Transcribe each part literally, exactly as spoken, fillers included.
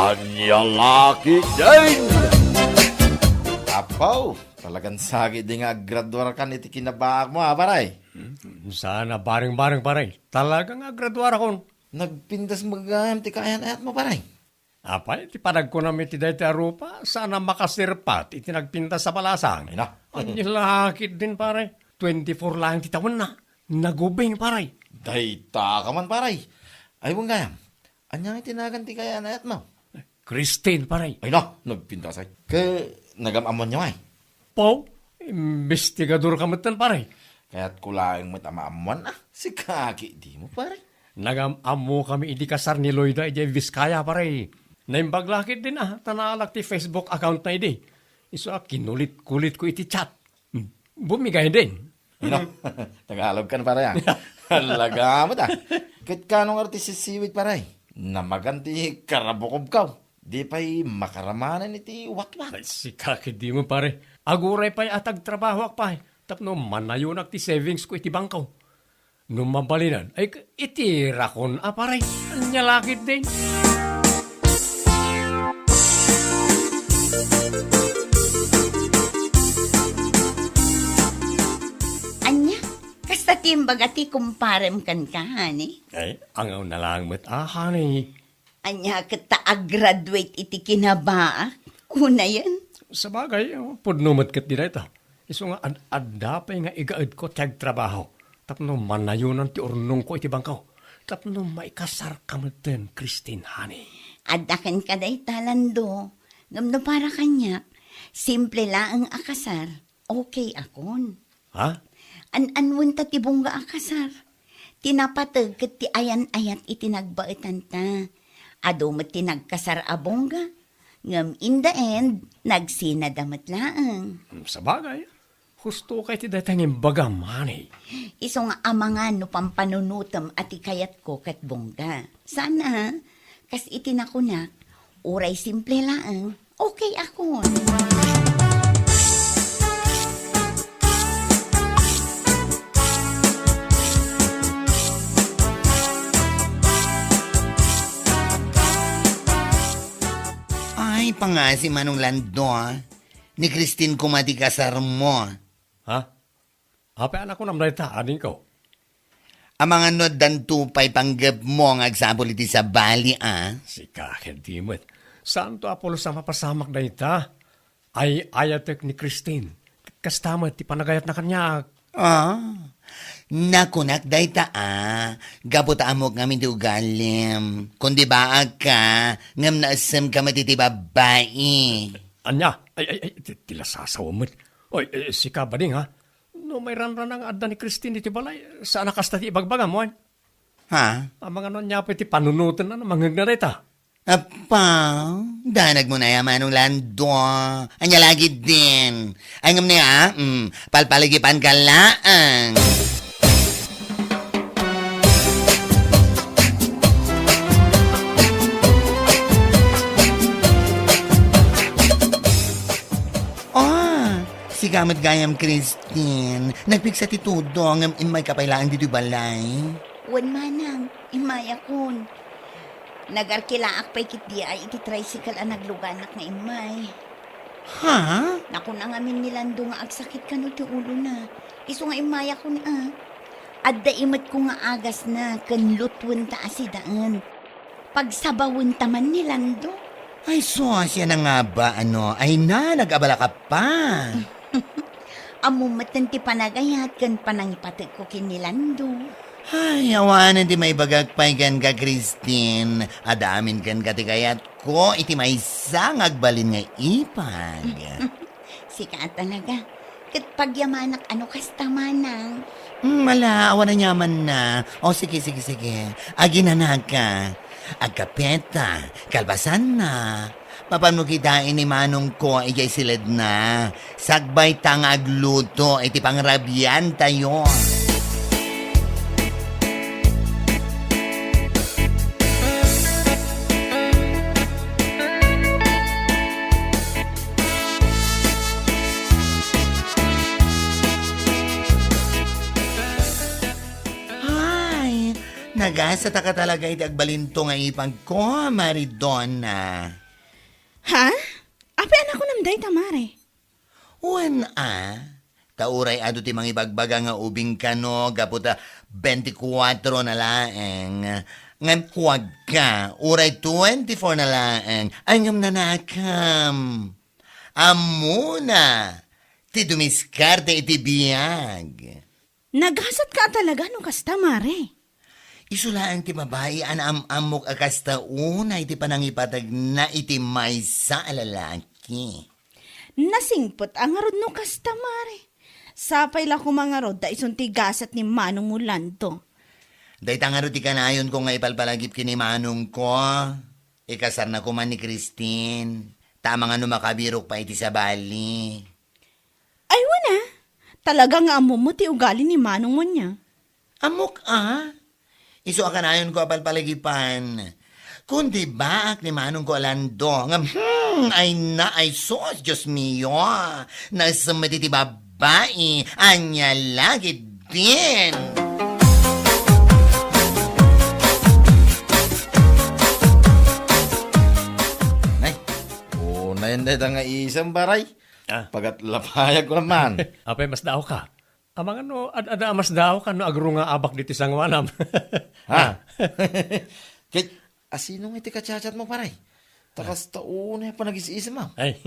Ania la ketdin? Apo, talagan sakit di nga aggraduarkan iti kinabaakmo, a, pare. Saan a bareng-bareng, pare. Talaga nga aggraduarakon. Nagpintas met gayam ti kaayan-ayatmo, pare. Apay, ti panagkunam iti daytoy a rupa, saan a makasirpat iti nagpintas a balasang. Ay, na. Ania la ketdin, pare. Twenty-four laeng ti tawenna. Nagubing, pare. Dayta ka man, pare. Ay, wen gayam. Ania nga ti nagan ti kaayan-ayatmo? Christine, pare. Ay, na, nagpintasay. Ket nagam-ammoanyo, ay? Pau, imbestigador ka metten, pare. Kayatko laeng met a maammoan, a. Sika ketdin, pare. Nagam-ammokami idi kasar ni Loida idiay Vizcaya, pare. Naimbag la ketdin, a, ta naalak ti Facebook account na idi. Isu a kinulit-kulitko iti chat. Hmm. Bumigay din. Ino? Tagalog kan, pare, a. Talaga met, a. Ket kano nga ti sisiwit, pare? Namagan ti karabukobkaw. Di pay makaramanen iti watwat. Ay, sika ketdin, pare. Aguray pay a tagtrabahoak pay tapno manayonak ti savings ko iti bangko. No mabalinan, ay, itirakon a, pare. Ania la ketdin? Ania? Kasta ti imbaga ti kumparem kenka, honey? Ay, angaw na lang met, a, honey. Ania ket ta a-graduate iti kinabaak? Kunayen? Sabagay, pudno met ketdi dayta. Isu nga ad-, adda pay nga igaedko ti agtrabaho tapno manayonan ti urnongko iti bangko. Tapno maikasarka metten, Christine, honey. Adda kenka dayta, Lando. Ngem no para kaniak, simple laeng a kasar, okay akon. Ha? An-anuen ta ti bungga a kasar. Ti napateg ket ti ayan-ayat iti nagbaetanta. Adu met ti nagkasar a bungga, ngem in the end, nagsinada met laeng. Hmm, sabagay, husto kay ti dayta nga imbagam, honey. Isu nga amangan no pampanunotem a ti kayatko ket bungga. Saan a, kas iti nakunak, uray simple laeng, okay akon. Ay, pangasi, Manong Lando, a. Ni Christine koma ti kasarmo. Ha? Apay a nakunam dayta, adingko? Amangan no addanto pay panggepmo nga agsapul iti sabali, a? Sika ketdi met. Saanto a pulos a mapasamak dayta. Ay-ayatek ni Christine. Kasta met ti panagayatna kaniak. A? Nakunak dayta, a, gapu ta ammok ngamin ti ugalim. Kundi baagka, ngem naessemka met iti babbai. Ania? Ay, ay, ay, ti, ti lasasawem met. Oy, eh, sika, bading, ha? No mairanrana nga adda ni Christine iti balay, saan a kasta ti ibagbagam, wen? Ha? Amangan no ania pay ti panunotenna no mangngegna dayta? Appa, danagmo na ya, Manong Lando. Ania la ketdin? Ay, ngem ni, a, mm, palpaligipanka laeng. Ah, sika met gayam, Christine. Nagpigsa ti tudong, ngem immayka pay laeng ditoy balay. Wen, manang, immayakon. Nagarkilaak pay ketdi a iti tricycle a nagluganak nga immay. Ha? Nakuna ngamin ni Lando nga agsakit kano ti ulona. Isu nga immayakon, a. Adda imetko nga agasna ken lutwenta a sidaen. Pagsabawenta man ni Lando. Ay, sus, siak nga ba, ano? Ay na, nag-abalaka pa. Ammom metten ti panagayat ken panangipatekko ken ni Lando. Ay, awanen ti maibagak pay kenka, Christine. Adda amin kenka ti kayatko iti maysa nga agbalin nga ipag. Sika a talaga. Ket pagyamanak a no kasta, manang. Hmm, ala, awan aniamanna. O, sige, sige, sige. Aginanaka. Agkapeta, kalpasanna. Mapanmo kitaen ni manongko idiay siledna. Sakbayta nga agluto iti pangrabiantayo. Ay, nag Kasataka talaga iti agbalinto nga ipagko, Mari Donna. Ha? Apay a nakunam dayta, Mare? Wen a, ta uray adu ti mangibagbaga nga ubing kano gapu ta twenty-four na laeng. Ngem kuagka, uray twenty-four na laeng. Ay, ngem nanakam. Ammona ti dumiskarte iti biag. Nagasatka a talaga no kasta, Mare. Isu laeng ti babai a naam-ammok a kasta unay ti panangipatagna iti maysa a lalaki. Nasingpet a ngarud no kasta, Mare. Sapay la koma ngarud ta isun ti gasat ni Manong Lando. Dayta ngarud ti kanayonko nga ipalpalagip ken ni Manongko. Ikasarna koma ni Christine. Ta amangan no makabirok pay iti sabali. Ay, wen a. Talaga nga ammom ti ugali ni Manong Munya. Ammok a. Isu a kanayonko a palpalagipan. Kundi baak ni Manongko a Lando nga, hmm, ay na, ay sus, Dios mio. Naisem met iti babai. Ania la ketdin. Nay, unayen dayta nga isem, paray. Ah. Pagatlapayak ko naman. Apay, masdaawka? Amangan no ad-ada a masdaawka no agrungaabak ditoy sangoanam. Ha? Ah. Ket, asino nga iti ka-chat-chat mo, paray? Ta kasta unay a panagis-isem, ah. Ay,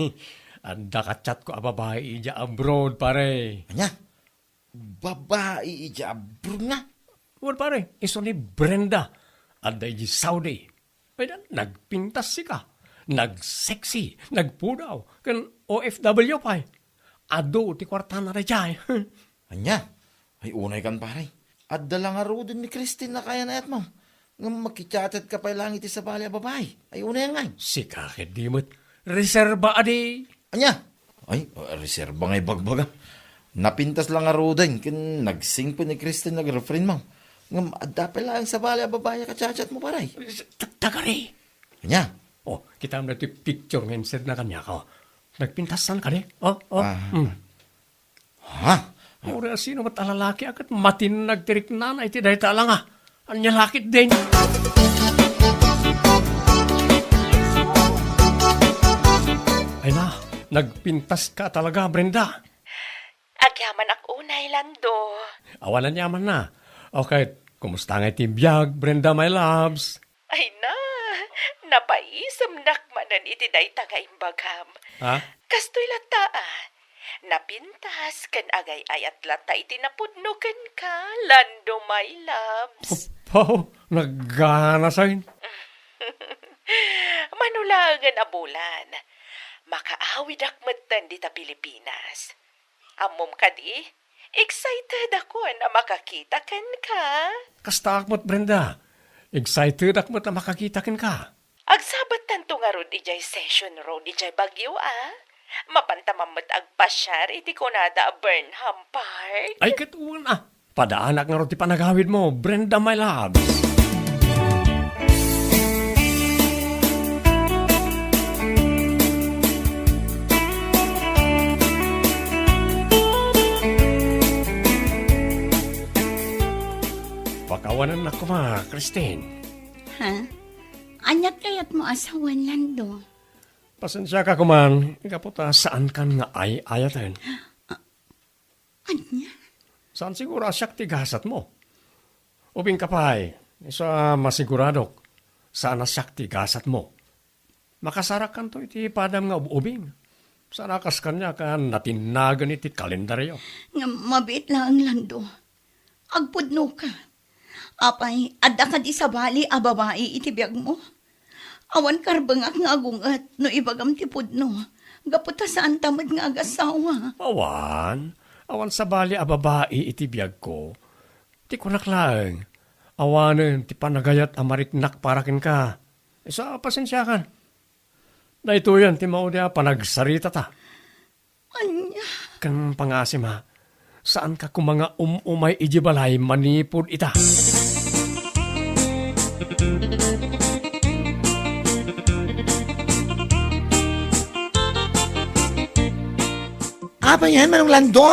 adda ka-chat ko a babai idiay abroad, pare. Ania? Babai idiay abroad nga? Wen, pare, isu ni Brenda. Adda idiay Saudi. Ay, dan, nagpintas sika. Nagsexy, nagpudaw, ken O F W pay. Adu ti kuartana daydiay. Ania? Ay, unay kan, pare. Adda la ngaruden ni Christine a kayan-ayatmo. Ngem makichat-chat ka pay laeng iti sabali a babai. Ay, unay ngay. Sika ket di met. Reserba adi. Ania? Ay, uh, reserba nga ibagbaga. Napintas la ngaruden ken nagsingpet ni Christine nga girlfriendmo. Ngem adda pay laeng sabali a babai a ka-chat-chat mo, pare. Ta-, tagari. Ania? Oh, kitam daytoy picture nga insedna kaniak, oh. Nagpintasan kadi? Oh, oh. Ah. Hmm. Ha? Uray asino met a lalaki a ket matinnag ti riknana iti dayta a langa. Ania la ketdin? Ay na, nagpintaska talaga, Brenda. Agyamanak unay, Lando. Awan aniamanna. Okay, kumusta ngay ti biag, Brenda, my loves? Ay na, napaisemnak manen iti dayta nga imbagam. Ha? Kastoy latta, ah. Napintas ken agay-ayat latta iti napudno kenka, Lando, my loves. Apo, naganasen. Mano laengen a bulan, makaawidak metten dita Pilipinas. Ammom kadi, excited akon a makakita kenka. Kastaak met, Brenda. Excited ak met a makakita kenka. Agsabattanto ngarud idiay Session Road idiay Baguio, a? Mapanta man met agpasiar iti kunada a Burnham Park. Ay, ket wen, a. Padaanak ngarud ti panagawidmo, Brenda, my loves. Pakawanennak koma, Christine. Ha? Ania ti kayatmo a sawen, Lando? Pasensiaka koman, gapu ta saankan nga ay-ayaten. Ania? Saan siguro a siak ti gasatmo? Ubingka pay, isu a masiguradok, saan a siak ti gasatmo. Makasarakanto iti padam nga ub-ubing. Saan a kas kaniak a natinnagen iti kalendario. Ngem mabiit laeng, Lando. Agpudnoka. Apay, adda kadi sabali a babai iti biagmo? Awan karbengak nga agunget no ibagam ti pudno, gapu ta saanta met nga agasawa. Awan. Awan sabali a babai iti biagko. Ti kunak laeng, awanen ti panagayat a mariknak para kenka. Isu a pasensiakan. Daytoyen ti maudi a panagsaritata. Ania? Ken pangasim, ha? Saanka koma nga um-umay idiay balay manipud ita. Apay ngay, Manong Lando?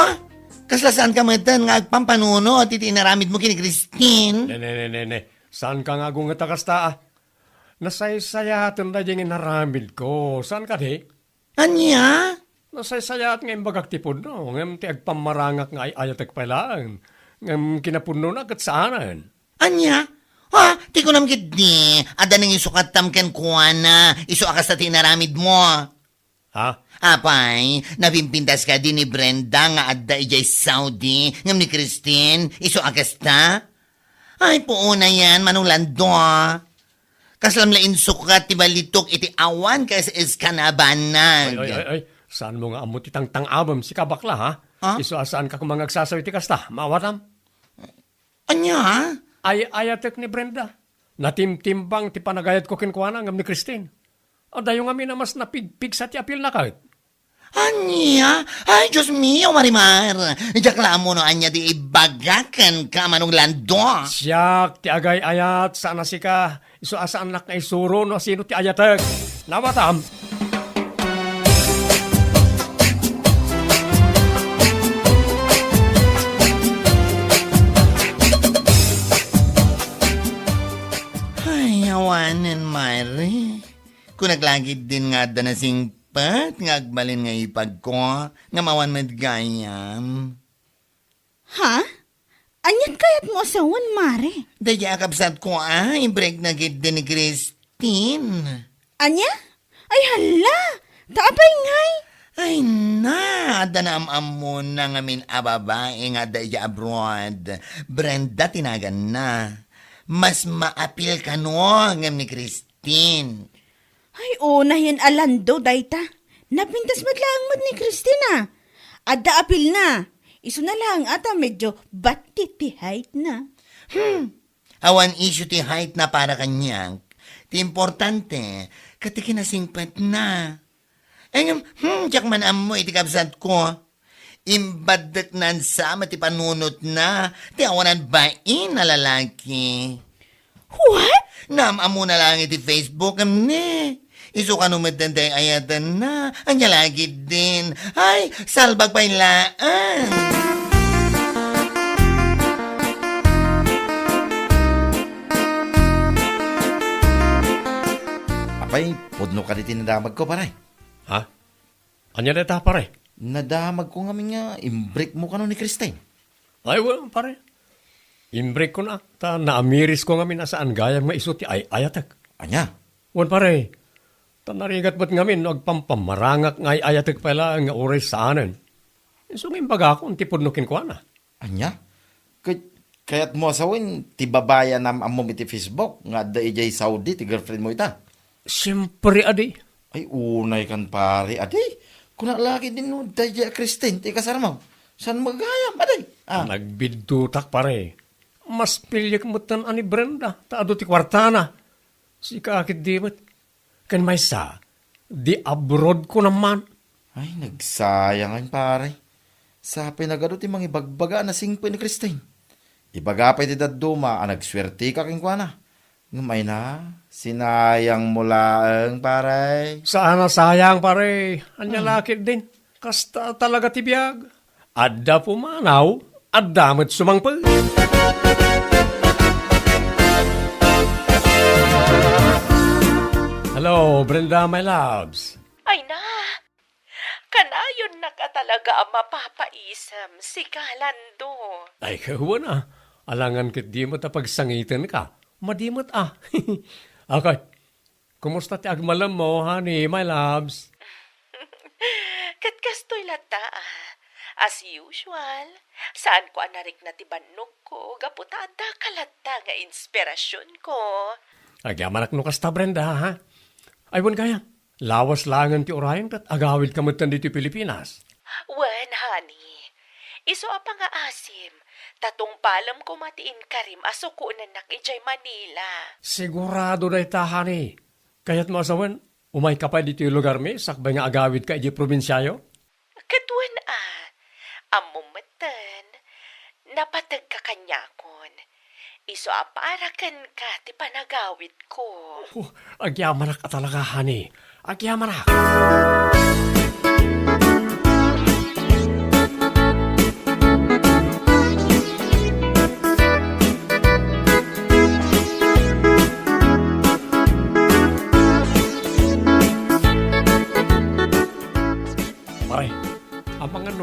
Kasla saanka metten nga agpampanunot iti inaramidmo ken ni Christine? Ne, ne, ne, ne, ne. Saanka nga agunget a kasta, a? Nasaysayaaten daydi nga inaramidko. Saan kadi? Ania? Nasaysayat nga imbagak ti pudno, ngem ti agpammarangak nga ay-ayatek pay laeng, ngem kinapudnona ket saanen. Ania? Ha? Ti kunam ketdi, adda nangisukatam kenkuana, isu a kasta ti inaramidmo. Ha? Apay, napimpintas kadi ni Brenda nga adda idiay Saudi, ngem ni Christine, isu a kasta? Ay, puona yan, Manong Lando, ah. Kaslam la insukat ti balitok iti awan ka S S ka nabanag. Ay, ay, ay, ay. Saanmo nga ammo ti tangtang-abem, sika bakla, ha? Ha? Isu a saanka koma nga agsasaw iti kasta, maawatam? Ania? Ay-ayatek ni Brenda. Natimtimbang ti panagayatko kenkuana ngem ni Christine. Adayo ngamin a mas napigpigsa ti apilna ket. Ania? Ay, Dios mio, Marimar! Diak la ammo no ania ti ibaga kenka, Manong Lando. Siak ti agay-ayat, saan a sika. Isu a saannak nga isuro no sino ti ayatek. Nawatam. Ay, awanen, Mare. Kunak la ketdin nga adda nasingpet nga agbalin nga ipagko, ngem awan met gayam. Ha? Aniat kayatmo a sawen, Mare? Daydiay a kabsatko a, imbrekna ketdi ni Christine. Ania? Ay, hala! Ta apay ngay? Ay na, adda naam-ammona ngamin a babai nga adda idiay abroad. Brenda ti naganna. Mas maapil kano ngem ni Christine. Ay, unay a Lando dayta. Napintas met laeng met ni Christine a. Adda apilna. Isuna laeng a ta medyo bati ti height na. Hmm. Awan issue ti height na para kaniak. Ti importante, ket ti kinasingpetna. Ay, ngem, hmm, diak man ammo iti kabsatko. Imbaddeknan sa met ti panunotna, ti awanan bain a lalaki. What? Naam-ammona laeng iti Facebook, ngem ne. Isu kano met daydiay ayatenna. Ania la ketdin. Ay, salbag pay laeng. Apay, pudno kadi ti nadamagko, pare? Ha? Ania dayta, pare? Nadamagko ngamin nga imbrekmo kano ni Christine. Ay, wen, pare. Imbrekkon a, ta naamirisko ngamin a saan gayam nga isu ti ay-ayatek. Ania? Wen, pare. Ta narigat met ngamin no agpampamarangak nga ay-ayatek pay laeng nga uray saanen. Isu nga imbagakon ti pudno kenkuana. Ania? Ket kayatmo a sawen ti babai a naam-ammom iti Facebook nga adda idiay Saudi ti girlfriendmo ita? Siempre a di. Ay, unay kan pare a di. Kuna la ketdin no daydiay a Christine ti ikasarmo. Saan met gayam, a di? Ah. Nagbiddutak, pare. Mas piliek metten a ni Brenda, ta adu ti kuartana. Sika ketdi met. Ken maysa, di abroad ko naman. Ay, nagsayang, pare. Sapay nagadu ti mangibagbaga a nasingpet ni Christine. Ibaga pay ti dadduma a nagsuertika kenkuana. Ngem ay na, sinayangmo laeng, pare. Saan a sayang, pare. Ania la ketdin. Kasta talaga ti biag. Adda pumanaw, adda met sumangpet. Hello, Brenda, my loves. Ay na, kanayonnak a talaga a mapapaisem, sika, Lando. Ay, kawan a. Alangan ketdi met a pagsangitenka. Madi met a. Okay. Kumusta ti agmalemmo, honey, my loves? Ket kastoy latta, ah. As usual, saanko a narikna ti bannogko gapu ta addaka latta nga inspirasionko. Agyamanak no kasta, Brenda, ha? Ay, wen gayam, lawas laengen ti urayem ket agawidka metten ditoy Pilipinas. Wen, honey. Isu a pangaasim, ta tungpalem koma ti inkarim a sukonennak idiay Manila. Sigurado dayta, honey. Kayatmo a sawen, umayka pay ditoy lugarmi sakbay nga agawidka idiay probinsiayo? Ket wen a, ammom metten, napategka kaniakon. Isu a para kenka ti panagawidko. Oh, agyamanak a talaga, honey. Agyamanak.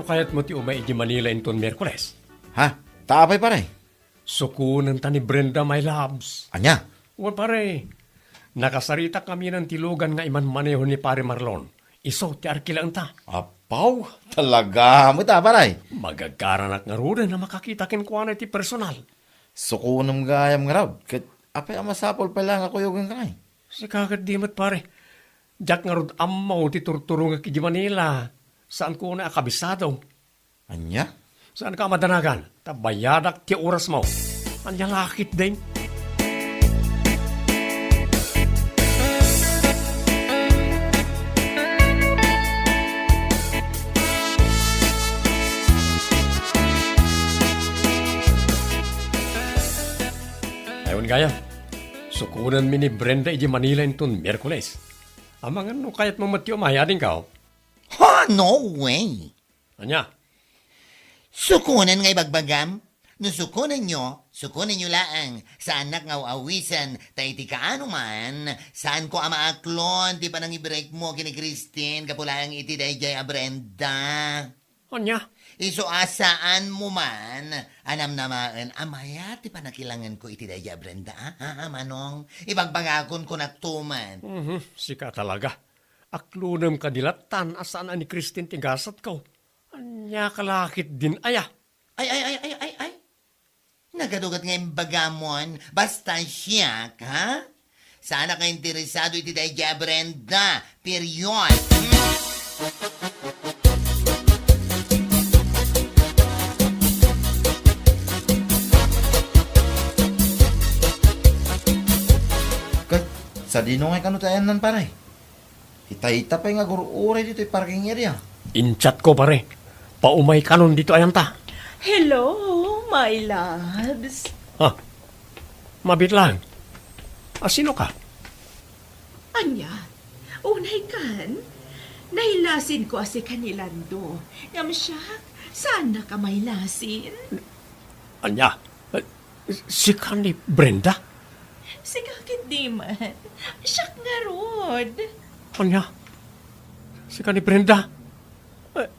Kayatmo ti umay iti Manila inton Miyerkules? Ha? Ta apay, pare? Sukonenta ni Brenda, my loves. Ania? Wen, pare. Nakasaritak ngamin ti lugan nga imanmaneho ni Pare Marlon. Isu ti arkilaenta. Apaw, talaga met a, pare? Magagaranak ngaruden a makakita kenkuana iti personal. Sukonem gayam ngarud, ket apay a masapul pay laeng a kuyogenka ngay? Sika ket di met, pare. Diak ngarud ammo ti turturongek iti Manila. Saanko unay a kabisado. Ania? Saanka a madanagan, ta bayadak ti orasmo. Ania la ketdin? Ay, wen gayam, sukonenmi ni Brenda iti Manila inton Miyerkules. Amangan no kayatmo met ti umay, adingko? Ha, no way! Ania? Sukonen nga ibagbagam? No sukonenyo, sukonenyo laeng. Saannak nga aw-awisen, ta iti kaano man, saanko a maaklon ti panangibrekmo ken ni Christine gapu laeng iti daydiay a Brenda. Ania? Isu a saanmo man a namnamaen a mayat ti panakilangenko iti daydiay a Brenda, a? Ha, ha, Manong? Ibagbagakon, kunak tuman. Mhm, sika talaga. Aklonem kadi lattan a saan a ni Christine ti gasatko. Ania ka la ketdin aya? Ay, ay, ay, ay, ay, ay. Nagadugat nga imbagamon, basta siak, ha? Saanak nga interesado iti daydiay a Brenda. Period. Hmm? Ket, sadino ngay kano ti ayannan, pare? Itay ita pay nga agur-uray ditoy parking area. In-chatko, pare. Paumay kanon ditoy ayanta. Hello, my loves. Ha? Mabiit laeng. A, sinoka? Ania? Unay kan? Nailasinko a sika ni Lando. Ngem siak, saannak a mailasin? Ania? Eh, sika ni Brenda? Sika ketdi man. Siak ngarud. Ania? Sika ni Brenda? Eh,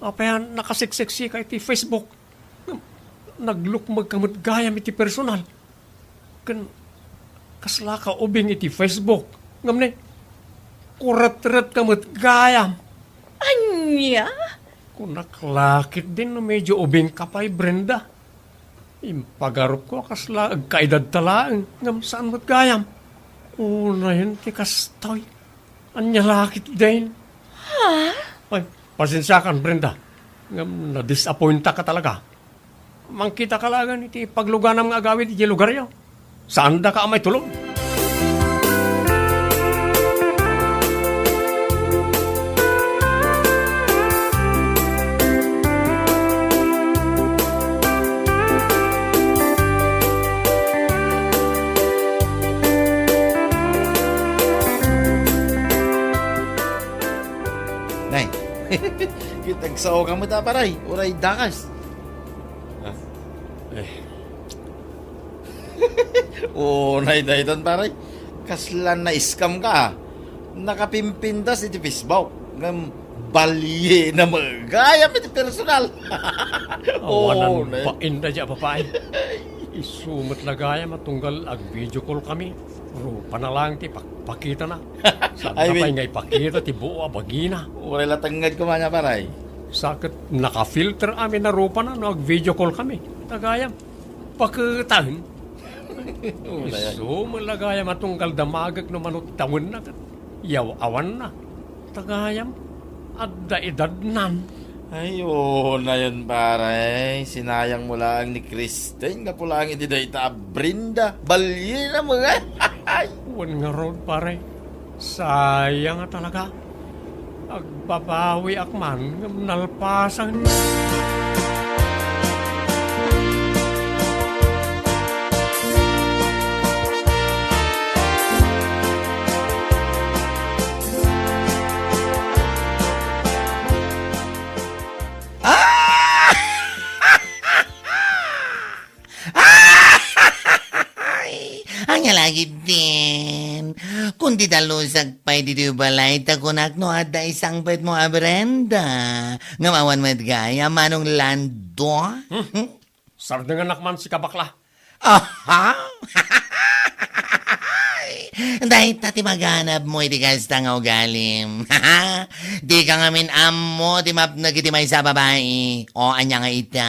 apay a nakaseksek sika iti Facebook? Naglukmegka met gayam iti personal. Ken kaslaka ubing iti Facebook. Ngem ne, kuretretka met gayam. Ania? Kunak la ketdin no medyo ubingka pay, Brenda. Impagarupko a kasla agkaedadta laeng, ngem saan met gayam. Unayen ti kastoy. Ania la ketdin? Ha? Ay, pasensiakan, Brenda. Ngem nadisappointaka talaga. Mangkitaka laeng iti pagluganam nga agawid iti lugaryo. Saandaka a maitulod. Nay, kitagsaoka met a, pare. Uray dakas. Ah, eh. Unay daytan, pare. Kasla na-scam ka. Nakapimpintas iti Facebook. Ngem baliena met gayam iti personal. Awanan, oh, ne, bain daydiay a babai. Isu met la gayam a tunggal ag-video call kami. Rupana laeng ti pakpakitana. Saan, ay, pay nga ipakita ti buo a bagina. Uray la tengnged koma nia, pare. Sa ket naka-filter amin a rupana no ag-video call kami. Ta gayam, paketaen. Uray. Isu met la gayam a tunggal damagek no mano ti tawenna ket yaw-awanna. Ta gayam, adda edadnan. Ay, unayen, pare. Sinayangmo laeng ni Kristen gapu laeng iti dayta a Brenda. Baliena met. Wen ngarud, pare. Sayang a talaga. Agbabawiak man ngem nalpasan. Ah! Ay, ania la ketdin? Kun Ti dalusak pay ditoy balay, ta kunak no adda isangpetmo a Brenda. Ngem awan met gayam, Manong Lando. Hmm? Sardenganak man, sika bakla. Aha! Dayta ti maganabmo iti kasta nga ugalim. Dika ngamin ammo ti mapnek iti maysa a babai. O, ania nga ita?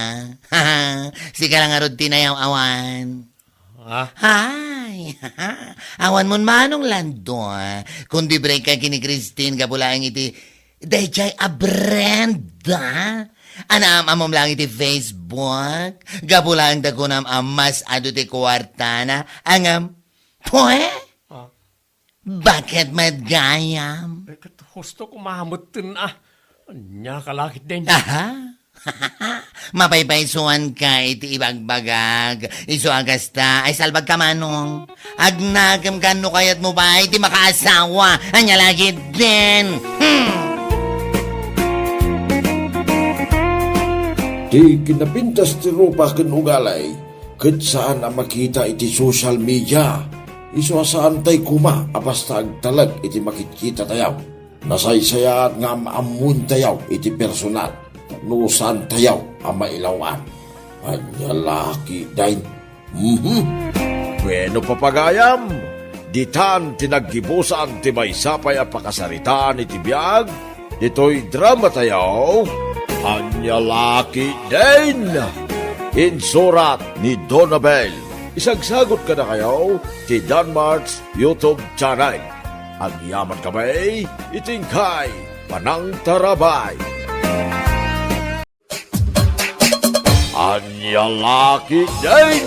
Sika la ngarud ti nayaw-awan. Ah? Hay! Awan mon Manong Lando, ah. Kundi break ka ken ni Christine, gapu laeng iti dayjay a Brenda. Anaam-ammom laeng iti Facebook. Gapu laeng ta kunam a mas adu ti kuartana. Ngem, pwe? Ah. Baket met gayam? Eh, ket husto kumametten, ah. Ania ka lakit den? Aha. Mapaypaysuanka iti ibagbagak. Isu a kasta, ay salbagka, Manong. Agnakem ka no kayatmo pay ti makaasawa. Ania lakit den? Hmm. Ti kinapintas ti rupa ken ugali ket saan a makita iti social media. Isu a saantay koma a basta agtalek iti makitkitatayo. Nasaysayaat nga am-ammoentayo iti personal no saantayo a mailaw-an. Ania lakit den? Mhm. Bueno, papagayam, ditan ti naggibusan ti maysa pay a pakasaritaan iti biag ditoy dramatayo, Ania lakit den? Insurat ni Donabel. Isagsagot kadakayo ti Danmart's YouTube channel. Agyaman kami iti inkay panangtarabay. Ania lakit den?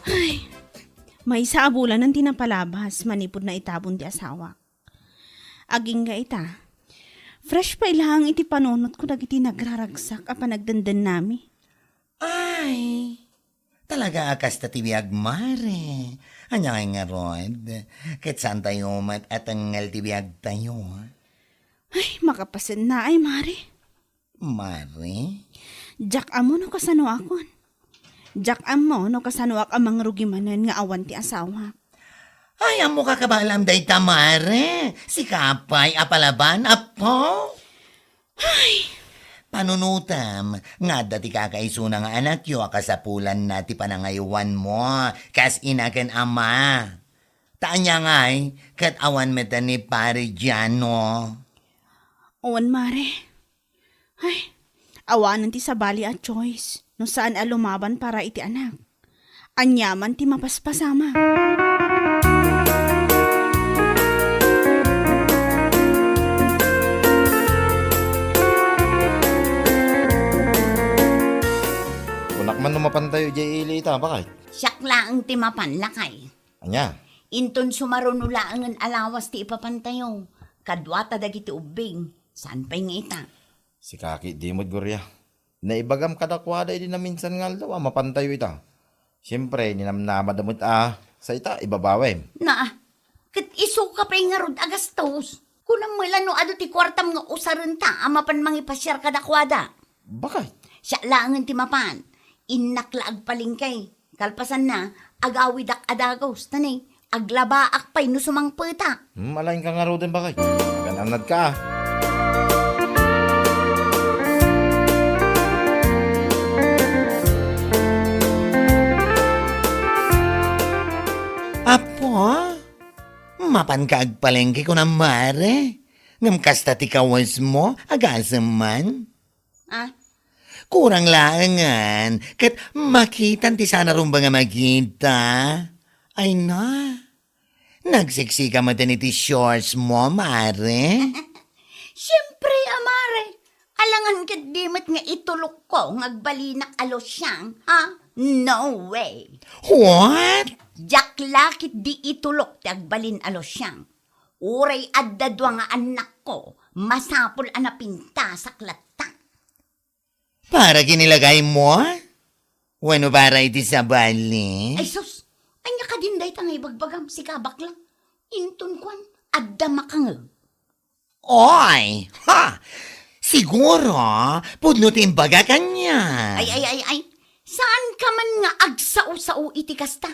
Ay, maysa a bulanen ti napalabas manipud naitabon ti asawak. Agingga ita, fresh pay laeng iti panunotko dagiti nagraragsak a panagdendennami. Ay, talaga a kasta ti biag, mare. Ania ngay ngarud? Ket saantayo met a tengngel ti biagtayo. Ay, makapasennaay, mare. Mare? Diak ammo no kasanoakon. Diak ammo no kasanoak a mangrugi manen nga awan ti asawak. Ay, ammoka kabaalam dayta, mare. Sika pay a palaban, apo? Ay! Panunotam nga adda ti kakaisuna nga anakyo a kasapulanna ti panangaywanmo kas ina ken ama. Ta ania ngay, ket awan met ni Pare Giano. Wen, mare. Ay, awanen ti sabali a choice no saan a lumaban para iti anak. Aniaman ti mapaspasama. Kunak man no mapantayo idiay ili ita, bakay? Siak laeng ti mapan, lakay. Ania? Inton sumaruno laengen a lawas ti ipapantayo, kaduata dagiti ubbing, saan pay nga ita. Sika ketdi met, Gloria. Naibagam kadakuada idi naminsan nga aldaw a mapantayo ita. Siempre, ninamnamada met a sa ita, ibabawem. Naa, ket isuka pay ngarud a gastos. Kunam met la no adu ti kuartam nga usarenta a mapan mangipasiar kadakuada. Bakay? Siak laengen ti mapan. Innak la agpalengke. Kalpasanna, agawidak a dagus, ta ne, aglabaak pay no sumangpetak. Hmm, alaenka ngaruden, bakay. Agan-annadka, a. Apo, mapanka agpalengke kunam, mare? Ngem kasta ti kawesmo, agasem man? Ah? Kurang laengen, ket makitam ti saan a rumbeng a makita. Ay na, nagsiksika met iti shorts mo, mare? Siempre a, mare. Alangan ketdi met nga itulokko nga agbalinak a losyang, ha? No way. What? Diak la ketdi itulok ti agbalin a losyang. Uray adda dua nga annakko, masapul a napintasak latta. Para kinilagaymo? Wenno para iti sabali? Ay sus! Ania kadin dayta nga ibagbagam, sika bakla? Inton kuan, adda makangeg. Oy! Ha! Siguro, pudno ti imbagak ania. Ay, ay, ay, ay. Saanka man nga agsao-sao iti kasta?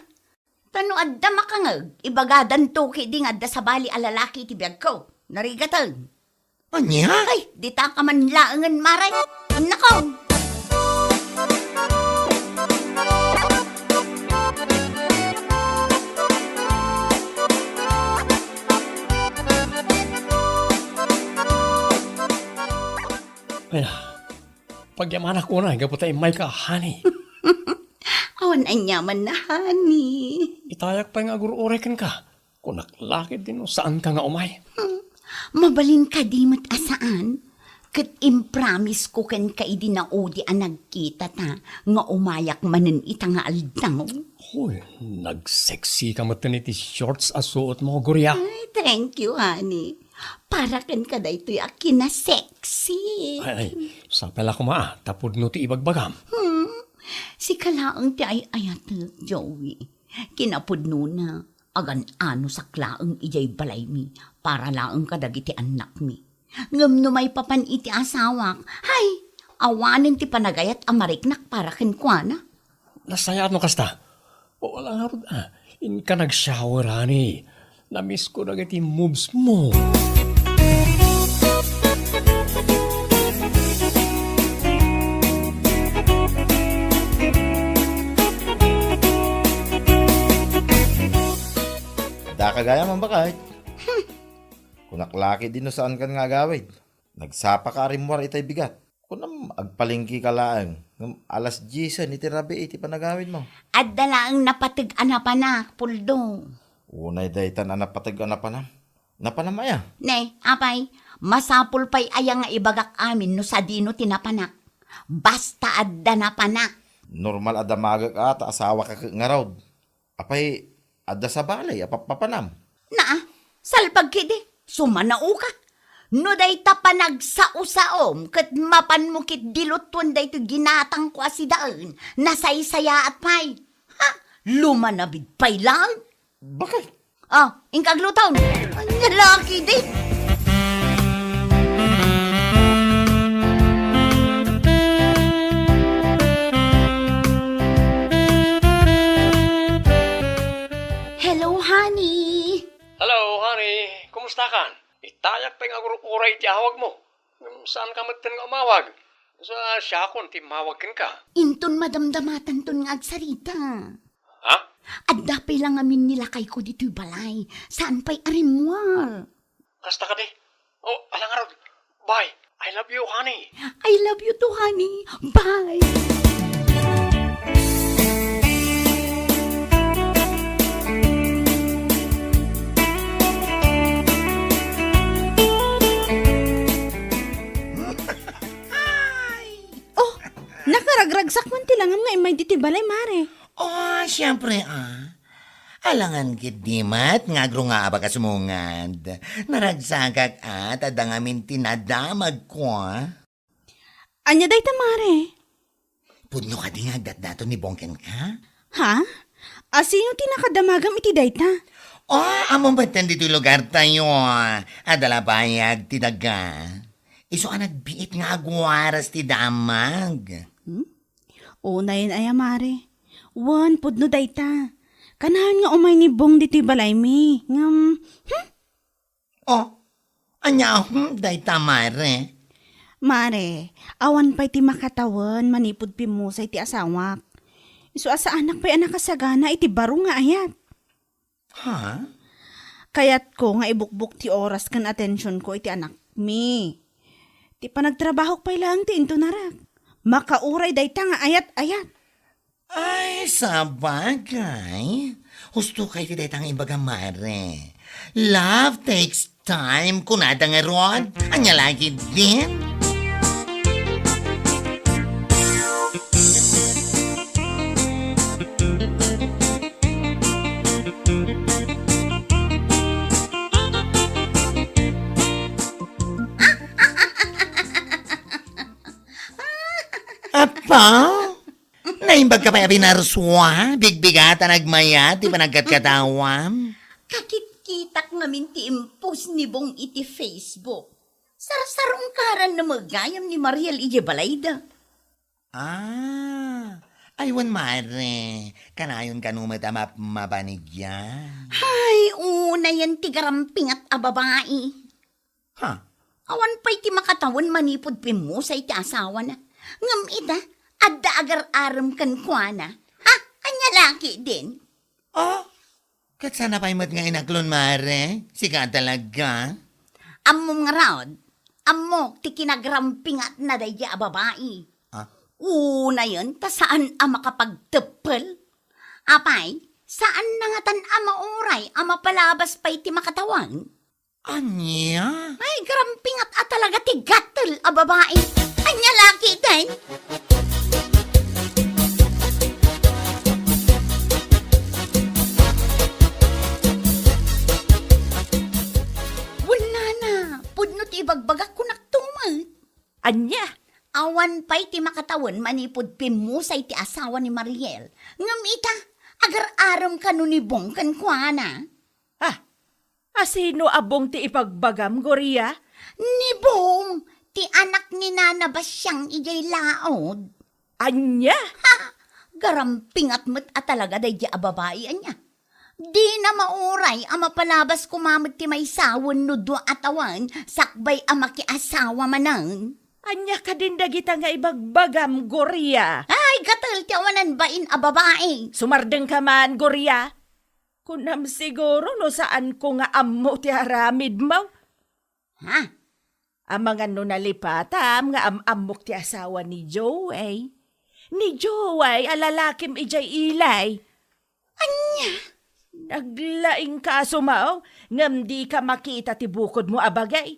Ta no adda makangeg, ibagadanto ketdi nga adda sabali a lalaki iti biagko. Narigaten. Ania? Ay, dita ka man laengen, mare. Nako! Ay, pagyamanak unay gapu ta immayka, honey. Awan aniamanna, honey. Itayak pay nga agur-uray kenka. Kunak la ketdi no saanka nga umay. Hmm. Mabalin kadi met a saan? Ket impromise ko kenka idi naudi a nagkitata nga umayak manen ita nga aldaw. Hoy, nag-sexy ka metten iti shorts a suotmo, Gloria. Ay, thank you, honey. Para kenka daytoy a kinasexy. Ay, ay, sapay la koma, ta pudno ti ibagbagam. Hmm, sika laeng ti ay-ayatek, Joey. Kinapudnona, agan-anosak laeng idiay balaymi para laeng kadagiti annakmi. Ngem no maipapan iti asawak, hay, awanen ti panagayat a mariknak para kenkuana. Nasayaat no kasta. O, ala ngarud, ah, inka nag-shower, honey. Namisko dagiti moves mo. Daka gayam, bakay. Hmm. Kunak la ketdi no saankan nga agawid. Nagsapaka a rimmuar itay bigat. Kunam, agpalengkeka laeng. Ngem alas diesen iti rabii iti panagawidmo. Adda laeng napateg a napanak, Puldo. Unay daytan a napateg a napanam. Napanam aya? Ne, apay, masapul pay aya nga ibagak amin no sadino ti napanak? Basta adda napanak. Normal a damagek a ta asawaka ket ngarud. Apay, adda sabali a pappapanam? Naa, salpag ketdi, sumanaoka. No dayta panagsao-saom ket mapanmo ketdi lutuen daytoy ginatangko a sidaen, nasaysayaat pay. Ha? Lumanabid pay laeng. Bakit? Oh, inka aglutom. Ania la ketdi? Hello, honey. Hello, honey. Kumustakan? Itayak pay nga agur-uray ti awagmo. Ngem saanka metten nga umawag. Sa siakon ti immawag kenka. Inton madamdamatanton nga agsarita. Ha? Adda pay la ngamin ni lakayko ditoy balay. Saan pay a rimmuar? Kasta kadi? Oh, ala ngarud. Bye. I love you, honey. I love you too, honey. Bye. Oh, nakaragragsak man ti langam nga immay ditoy balay, mare. Oh, siempre, ah. Alangan ketdi met nga agrungaabak a sumungad. Naragsakak, ah, ta adda ngamin ti nadamagko, ah. Ania dayta, mare? Pudno kadi nga agdatdaton ni Bong kenka? Ha? A sino ti nakadamagam iti dayta? Oh, ammom metten ditoy lugartayo. Adda la bayag ti daga. Isu a nagbiit nga agwaras ti damag. Hmm? Unayen aya, mare. Wen, pudno dayta. Kanayon nga umay ni Bong ditoy balaymi. Ngem, hmm? Oh, ania, hmm, dayta, mare? Mare, awan pay ti makatawen manipud pimmusay ti asawak. Isu a saanak pay a nakasagana iti baro nga ayat. Ha? Kayatko nga ibukbok ti oras ken atensionko iti anakmi. Ti panagtrabahok pay laeng ti intunarak. Makauray dayta nga ayat-ayat. Ay, sabagay. Husto kay ti dayta nga ibaga, mare. Love takes time, kunada ngarud. Ania la ketdin? Apa? Naimbag ka pay a binarsua? Bigbigatan agmayat ti panagkatkatawam? Kakitkitak ngamin ti impost ni Bong iti Facebook. Sarsarungkaran na met gayam ni Mariel idiay balayda. Ah, Ay, wen, mare, kanayon kano met a map-, mapanigyan. Ay, unayen ti garampingat a babai. Ha? Awan pay ti makatawen manipud pimmusay ti asawana. Ngem ita, adda agar-arem kenkuana. Ha? Ania la ketdin? Oh, ket saan pay met nga inaklon, mare? Sika talaga? Ammom ngarud, ammok ti kinagarampingatna daydi a babai. Ah? Unayen ta saan a makapagteppel. Apay, saanna ngatan a mauray a mapalabas pay ti makatawen? Ania? Ay, garampingat a talaga ti gatel a babai. Ania la ketdin? Wen, nana, pudno ti ibagbagak, kunak tumet. Ania? Awan pay ti makatawen manipud pimmusay ti asawa ni Mariel. Ngem ita, agar-arem kano ni Bong kenkuana. Ah, a sino a Bong ti ibagbagam, Gloria? Ni Bong, ti anak ni Nana Basiang idiay laod. Ania? Ha! Garampingat met a talaga daydi a babai, ania? Dina mauray a mapalabas koma met ti maysa wenno dua a tawen sakbay a makiasawa manen. Ania kadin dagita nga ibagbagam, Gloria? Ay, gatel ti awanan bain a babai. Sumardengka man, Gloria. Kunam siguro no saanko nga ammo ti aramidmo. Ha? Amangan no nalipatam nga am-ammok ti asawa ni Joey. Ni Joey a lalakim idiay ilay. Ania? Naglaing ka sumaw, ngem dika makita ti bukodmo a bagay.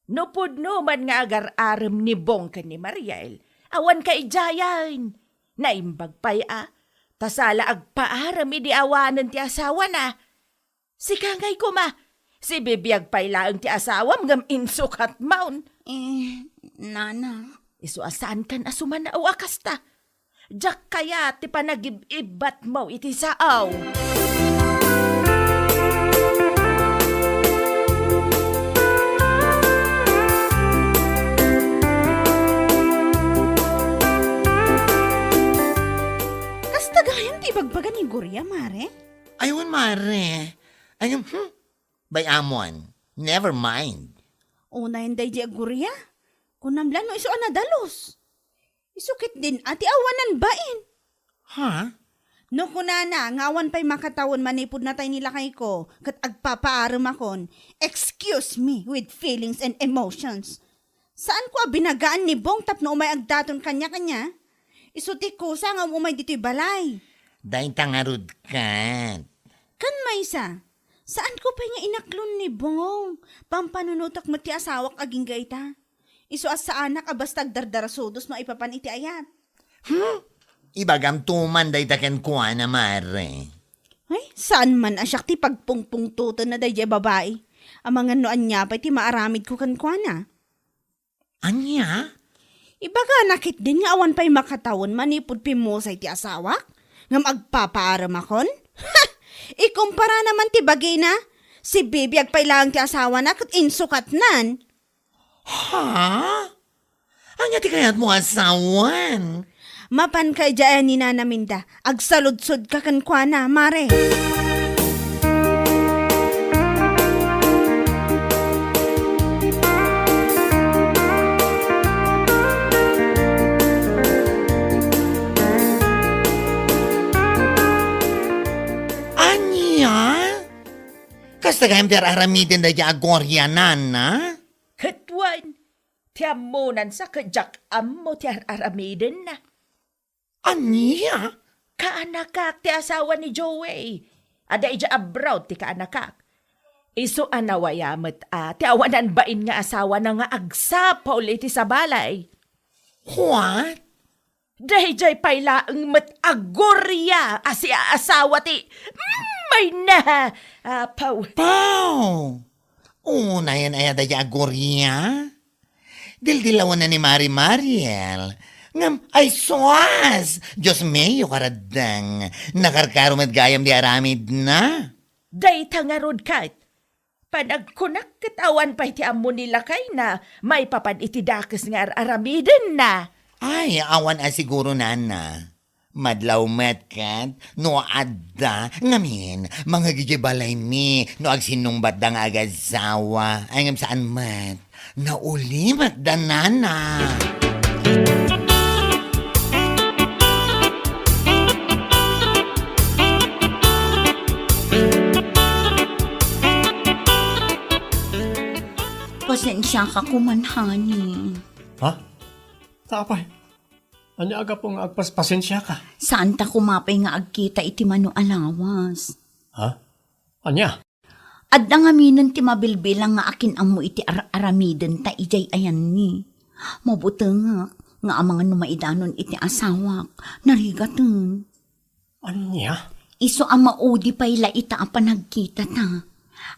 No pudno man nga agar-arem ni Bong ken ni Mariel, awan kaidiayen. Naimbag pay a, ta sala agpaarem idi awanen ti asawana. Sika ngay koma, sibibiag pay laeng ti asawam ngem insukatmon. Eh, nana. Isu a saankan a sumanaw a kasta. Diak kayat ti panagib-ibbatmo iti sao. Kasta gayam ti ibagbaga ni Gloria, mare? Ay, wen, mare. Ay, hmm? Bay-amon, never mind. Unayen daydi a Gloria. Kunam la no isu a nadalus. Isu ketdin a ti awanan bain. Ha? No kunana nga awan pay makatawen manipud natay ni lakayko ket agpapaaremakon, excuse me with feelings and emotions. Saanko a binagaan ni Bong tapno umay agdaton kaniak, ania? Isu ti kusa nga um-umay ditoy balay. Dayta ngarud ket. Ken maysa, saanko pay nga inaklon ni Bong. Pampanunotek met ti asawak agingga ita. Isu a saanak a basta agdardarasudos no aipapan iti ayat. Hmm? Ibagamto man dayta kenkuana, mare. Ay, saan man a siak ti pagpungpungtotenna daydi a babai. Amangan no ania pay ti maaramidko kenkuana. Ania? Ibagana ketdin nga awan pay makatawen manipud pimmusay ti asawak? Ngem agpapaaremakon? Ha! Ikumpara naman ti bagina. Sibibiag pay laeng ti asawana ket insukatnan. Ha? Ania ti kayatmo a sawen? Mapanka idiay ni Nana Minda. Agsaludsodka kenkuana, mare. Ania? Kasta gayam ti ar-aramiden daydi a Gloria, nana? Ket wen, ti ammonan sa ket diak ammo ti ar-aramidenna. Ania? Kaanakak ti asawa ni Joey. Adda idiay abroad ti kaanakak. Isu a nawaya met a ti awanan bain nga asawana nga agsapul iti sabalay. What? Daydiay pay laeng met a Gloria a siaasawa ti, mm, mayna, apaw. Paw! Unayen aya daydiay a Gloria? Dildilawenna ni Mari Mariel. Ngem, ay sus! Dios mio, karaddeng. Nakarkaro met gayam di aramidna. Dayta ngarud ket, panagkunak ket awan pay ti ammo ni lakayna maipapan iti dakes nga ar-aramidenna. Ay, awan a siguro, nana. Madlaw met ket no adda, ngamin, mangngeg idiay balaymi no agsinnungbatda nga agasawa. Ay, ngem saan met. Nauli met da nana. Pasensiaka koman, honey. Ha? Ta apay? Ania a gapu nga agpaspasensiaka? Saanta koma pay nga agkita iti mano a lawas. Ha? Ania? Adda ngaminen ti mabilbilang nga akin-ammo iti ar-aramidenta idiay ayanni. Mabutengak nga amangan no maidanon iti asawak, narigaten. Ania? Isu a maudi pay la ita a panagkitata.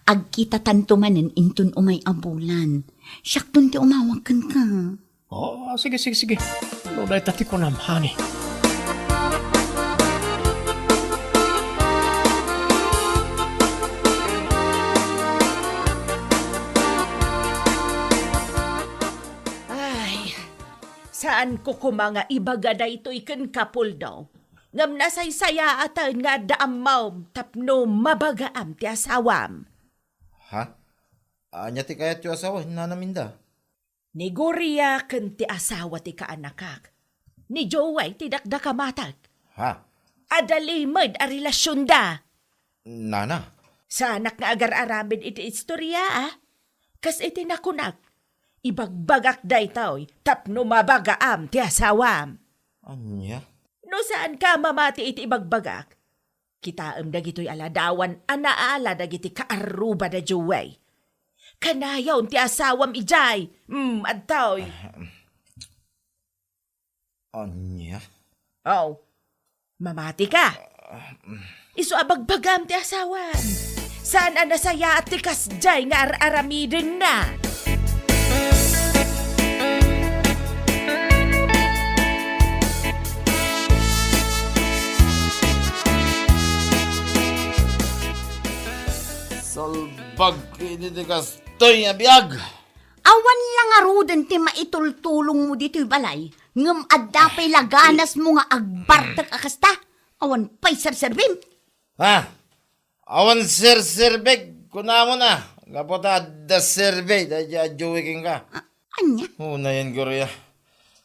Agkitatanto manen inton umay a bulan. Siakton ti umawag kenka. Oh, sige, sige, sige. No dayta ti kunam, honey. Ay, saanko koma nga ibaga daytoy kenka, Poldo. Ngem nasaysayaaten nga adda ammom tapno mabagaam ti asawam. Ha? Ania ti kayatyo a sawen, Nana Minda? Ni Gloria ken ti asawa ti kaanakak. Ni Joey ti dakdakam a anak. Ha? Adda limed a relasionda. Nana? Saanak nga agar-aramid iti istoria, a? Kas iti nakunak, ibagbagak daytoy tapno mabagaam ti asawam. Ania? No saanka a mamati iti ibagbagak, kitaem dagitoy a ladawan a naala dagiti kaarrubada, Joey. Kanayon ti asawam idiay. Mm, adtoy. Ah, mm. Ania? Oh, mamatika. Ah, mm. Isu a bagbagam ti asawam. Saan a nasayaat ti kasdiay nga ar-aramidenna? Salbag iti ti kastoy a biag! Awan la ngaruden ti maitultulongmo ditoy balay, ngem adda pay la ganasmo nga agbartek a kasta. Awan pay serserbim. Ha? Awan serserbek, kunamon a, gapu ta adda serbi daydi a Joey kenka. A-, ania? Unayen, Gloria.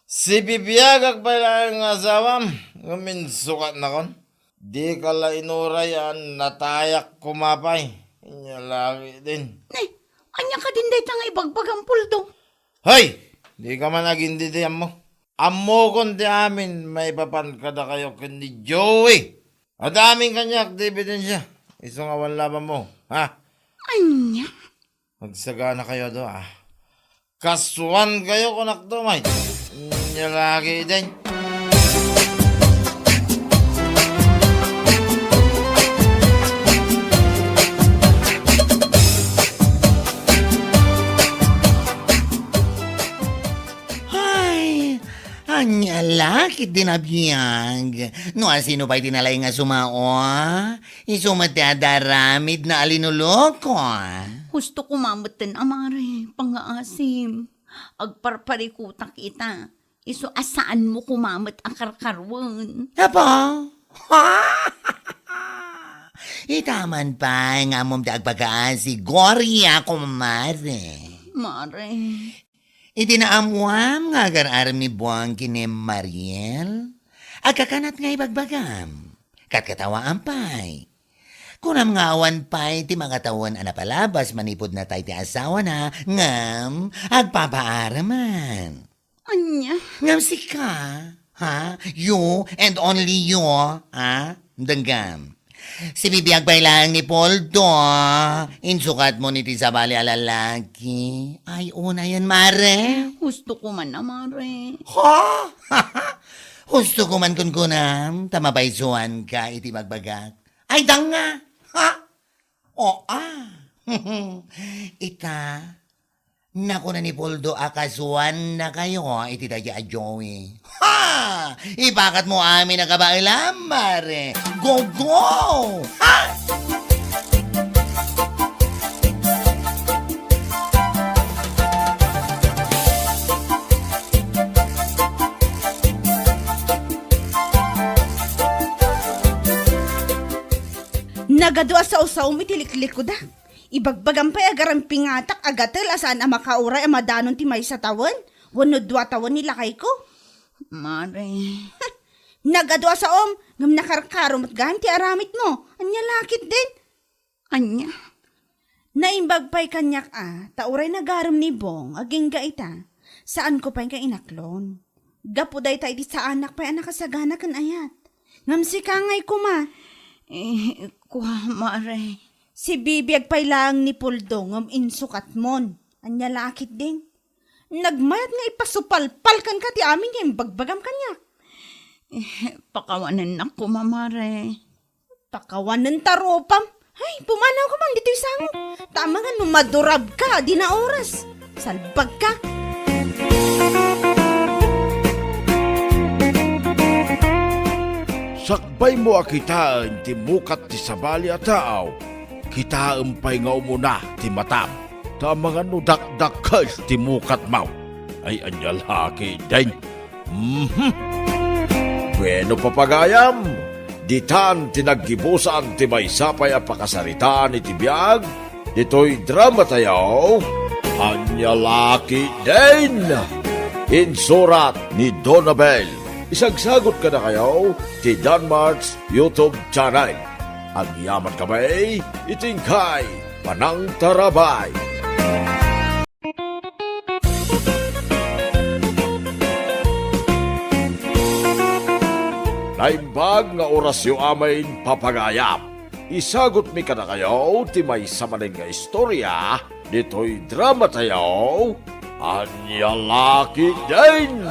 Sibibiagak pay laeng nga asawam, ngem insukatnakon. Dika la inuray a natayak koma pay. Inya lagi din. Ne, ania kadin dayta nga ibagbagam, Poldo? Hoy! Dika man agindidi, ammo. Ammokon ti amin maipapan kadakayo ken ni Joey. Adda amin kaniak ti ebidensia. Isu nga awan labanmo, ha? Ania? Agsaganakayo adu, a. Kasuankayo, kunakto, may. Nya lagi, day. Ay, ania la ket din a biag. No asino pay ti nalaing a sumao, isu met ti adda aramidna a linuloko. Husto koma metten a mare, pangngaasim. Agparparikutak ita. Isu a saanmo koma met a karkaruen. Apo? Ita man pay nga ammom ti agpakaasi, Gloria, kumare. Mare. Iti naammoam nga agar-arem ni Buang ken ni Mariel, agkakanat nga ibagbagam. Katkatawaam pay. Kunam nga awan pay ti makatawen a napalabas manipud natay ti asawana, ngem agpapaaraman. Ania? Ngem sika, ha? You and only you, ha? Denggam. Sibibiag pay laeng ni Poldo, insukatmo ni ti sabali a lalaki. Ay, unayen, mare. Husto ko man a, mare. Ha? Husto ko man kunkunam, ta mapaisuanka iti bagbagak. Ay, danga! Ha? O, a. Ita, nakuna ni Poldo a kasuannakayo iti daydi a Joey. Ha! Ipakatmo amin a kabaelam, mare. Go, go! Ha! Nagadu a saosaom iti liklikuda. Ibagbagam pay a garampiatak a gatel a saan a makauray a madanon ti maysa tawen wenno dua tawen ni lakayko. Mare. Nagadu a saom, ngem nakarkaro met gayam ti aramidmo. Ania la ketdin? Ania? Naimbag pay kaniak a, ta uray nagarem ni Bong agingga ita, saanko pay nga inaklon. Gapu dayta iti saanak pay a nakasagana ken ayat. Ngem sika ngay koma. Eh, kua, Mare. Sibibiag pay laeng ni Puldo ngem insukatmon. Ania la ketdin? Nagmayat nga ipasupalpal kenka ti amin nga imbagbagam kaniak. Eh, pakawanennak koma, Mare. Pakawanen ta rupam. Ay, pumanawka man ditoy sangok. Ta amangan no madurabka, di na oras. Salbagka. Sakbaymo a kitaen ti mukat ti sabali a tao, kitaem pay nga umuna ti matam. Ta amangan no dakdakkel ti mukatmo. Ay, ania la ketdin? Mhm. Bueno, papagayam, ditan ti naggibusan ti maysa pay a pakasaritaan iti biag ditoy dramatayo. Ania la ketdin? Insurat ni Donabel. Isagsagot kadakayo ti Danmart's YouTube channel. Agyaman kami iti inkay panangtarabay. Naimbag nga orasyo amin, papagayam. Isagutmi kadakayo ti maysa manen nga istoria ditoy dramatayo. Ania la ketdin?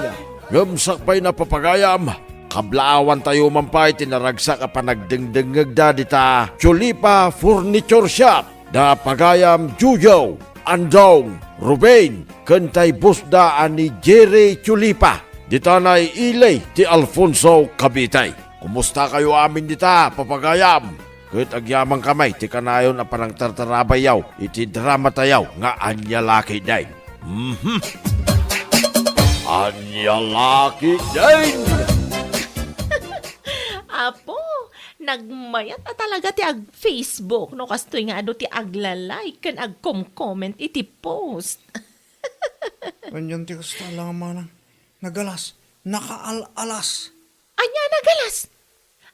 Ngem sakbayna, papagayam, kablaawantayo man pay ti naragsak a panagdengdengngegda dita Chulipa Furniture Shop. Da pagayam Jojo, Andong, Ruben, ken tay boss da a ni Jerry Chulipa. Dita naiili ti Alfonso, Cavite. Kumustakayo amin dita, papagayam? Ket agyaman kami ti kanayon a panangtartarabayyo iti dramatayo nga Ania la ketdin. Mhm. Ania la ketdin? Apo, nagmayat a talaga ti ag-Facebook no kastoy nga adu ti agla-like ken agkom-comment iti post. Anian ti kasta, Alang Manang? Nagalas, nakaal-alas. Ania nagalas?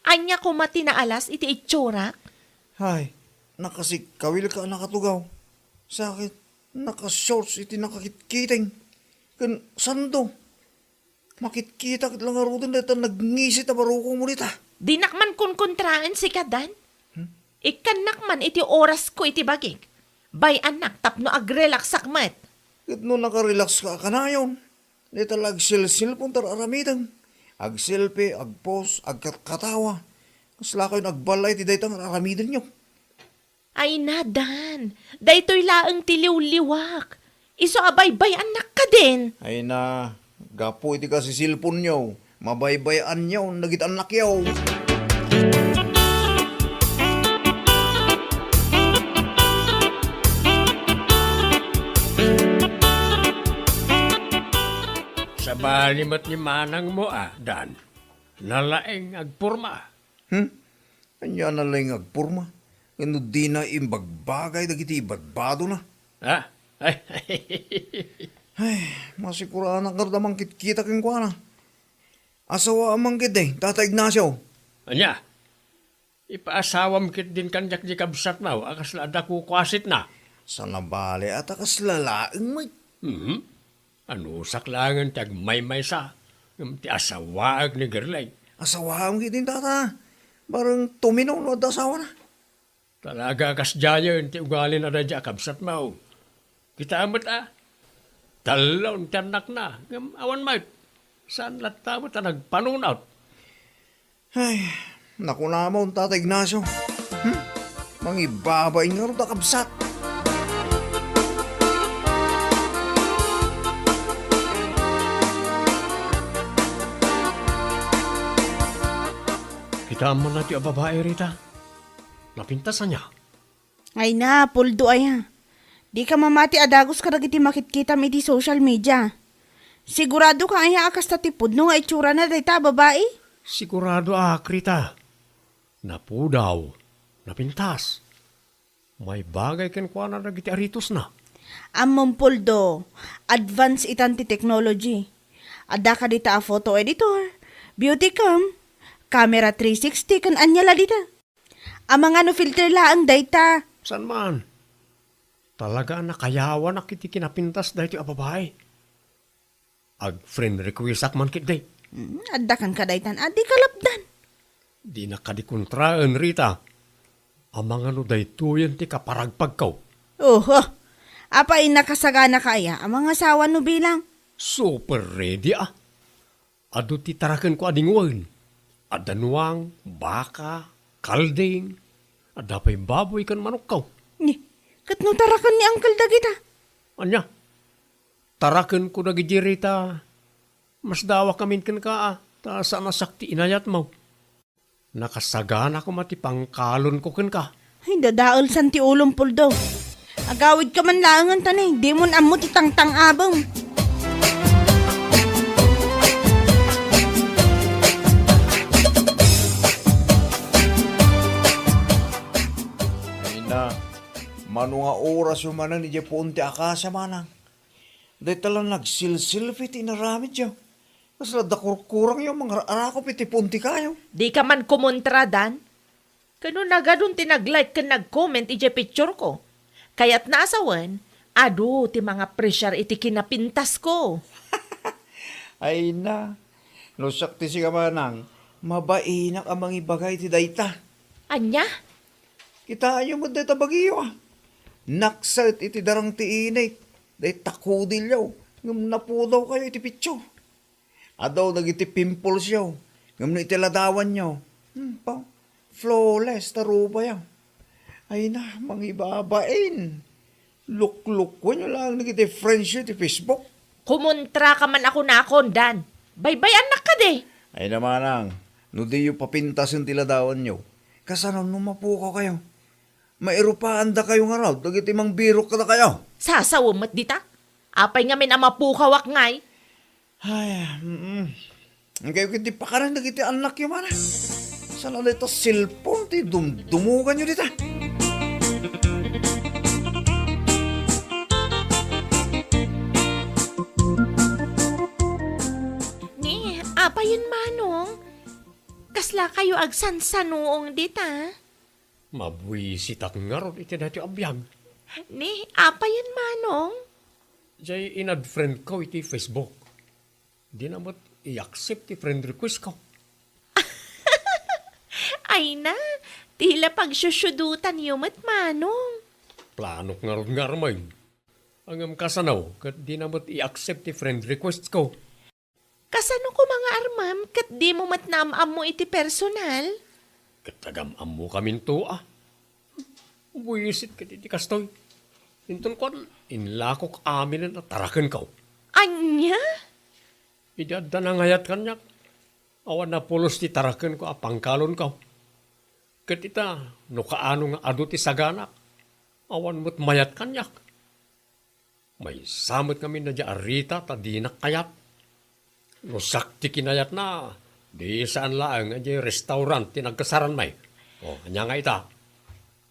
Ania koma ti naalas iti itsurak? Hay, nakasikkawilka a nakatugaw. Sakit, nakashorts iti nakakitkiting. Ken sando, makitkita ket la ngaruden dayta nagngisit a barukongmo dita. Dinak man kunkontraen sika, Dan. Hmm? Ikkannak man iti orasko iti bagik. Bay-annak tapno agrelaksak met. Ket no nakarelakska a kanayon, dayta la agselselpon ti ar-aramidem. Agselfie, agpost, agkatkatawa. Kaslakayon agballay iti dayta nga ar-aramidenyo. Ay na, Dan, daytoy laeng ti liwliwak. Isu a baybay-annak kadin. Ay na, gapu iti kasiselponyo, mabaybay-anyo dagiti annakyo. Sabali met ni manangmo a, Dan. Nalaing agporma. Hmm? Ania a nalaing agporma? Ngem no dina imbagbagay dagiti ibadbadona? Ah? Ay, ay, masikuran a ngarud a mangkitkita kenkuana. Asawaam man ketdi, Tata Ignacio. Ania? Ipaasawam ketdin kaniak di kabsatmo a kasla adda kukuasitna. Saan a bale a ta kasla laeng met. Mhm. Anusak laengen ti agmaymaysa, ngem ti asawaek ni Gerlay. Asawaam ketdin, Tata. Bareng tumino no adda asawana. Talaga a kasdiayen ti ugalin a daydi a kabsatmo. Kitaem met a, tallo ti annakna, ngem awan met. Saan latta met a nagpanunot. Ay, nakunamon, Tata Ignacio. Hmm? Mangibabain ngarud a kabsat. Kitaem man daytoy a babai, Rita. Napintas ania? Ay na, Puldo aya. Dika mamati a dagus kadagiti makitkitam iti social media. Siguradoka aya a kasta ti pudno nga itsurana dayta a babai? Siguradoak, Rita. Napudaw, napintas. Maibagay kenkuana dagiti aritosna. Ammom, Poldo, advance itan ti technology. Adda kadi ta a photo editor, beauty cam, camera three sixty, ken ania la dita. Amangan no filter laeng dayta. Saan man? Talaga a nakayawanak iti kinapintas daytoy a babai. Ag-friend requestak man ketdi. Hmm, adda kan kadaytan a di kalapdan. Dinak kadi kontraen, Rita. Amangan no daytoyen ti kaparagpagko. Oho. Apay, nakasaganaka aya a mangasawa no bilang? Super ready, ah. Adu ti tarakenko a dingwen. Adda nuang, baka, kalding. Adda pay baboy ken manokko. Ni, ket no taraken ni Uncle dagita? Ania? Tarakenko dagiti, Rita. Masdawak amin kenka, a, ta saan a siak ti inayatmo. Nakasagana koma ti pangkalonko kenka. Ay, dadaelsan ti ulom, Poldo. Agawidka man laengen ta ni, dimon ammo ti tangtang-abem. Ay na, mano nga orasyo manen idiay puon ti akasia, manang? Dayta la nagsilsilpi ti inaramidyo. Kasla da kurkurangyo mangar-arakop iti puon ti kayo. Dika man kumontra, Dan. Kano nagadun ti nag-like ken nag-comment idiay picture ko. Kayatna a sawen, adu ti mangapresiar iti kinapintasko. Ay na, no siak ti sika, manang, mabainak a mangibaga iti dayta. Ania? Kitaenyo met dayta bagiyo, a. Nakset iti darang ti init, dayta kudilyo, ngem napudawkayo iti picture. Adu dagiti pimples yo, ngem no iti ladawanyo, hmm, pa, flawless ta rupayo. Ay na, mangibabain. Luklukuenyo laeng dagiti friends yo iti Facebook. Kumontra ka man a kunakon, Dan. Baybay-annak kadi. Ay na, manang, no diyo papintasen ti ladawanyo, kasano no mapukaw kayo? Mairupaandakayo ngarud dagiti mangbirok kadakayo. Sasawem met dita. Apay ngamin a mapukawak ngay? Ay, mm. Engkayo ketdi pakanen dagiti annakyo, mana. Saan a dayta cellphone ti dumdumuganyo dita? Ni, apayen, manong? Kasla kayo agsansanuong dita? Mabuisitak ngarud iti daytoy a biag. Ni, apayen, manong? Jay inad friend ko iti Facebook. Dina met i-accept ti friend request ko. Ay na, ti la pagsusudutanyo met, manong. Planok ngarud nga armen. Ngem kasano, ket dina met i-accept ti friend request ko. Kasano koma nga armem ket dimo met naam-ammo iti personal? Ket agam-ammokaminto, a. Buisit ket iti kastoy. Inton kuan, inlakok aminen a tarakenko. Ania? Idi adda nangayat kaniak, awan a pulos ti tarakenko a pangkalonko. Ket ita, no kaano nga adu ti saganak, awan met mayat kaniak. Maysa met ngamin daydiay a Rita ta dinak kayat. No siak ti kinayatna, di saan laeng a diay restaurant ti nagkasaran, may. O, ania nga ita?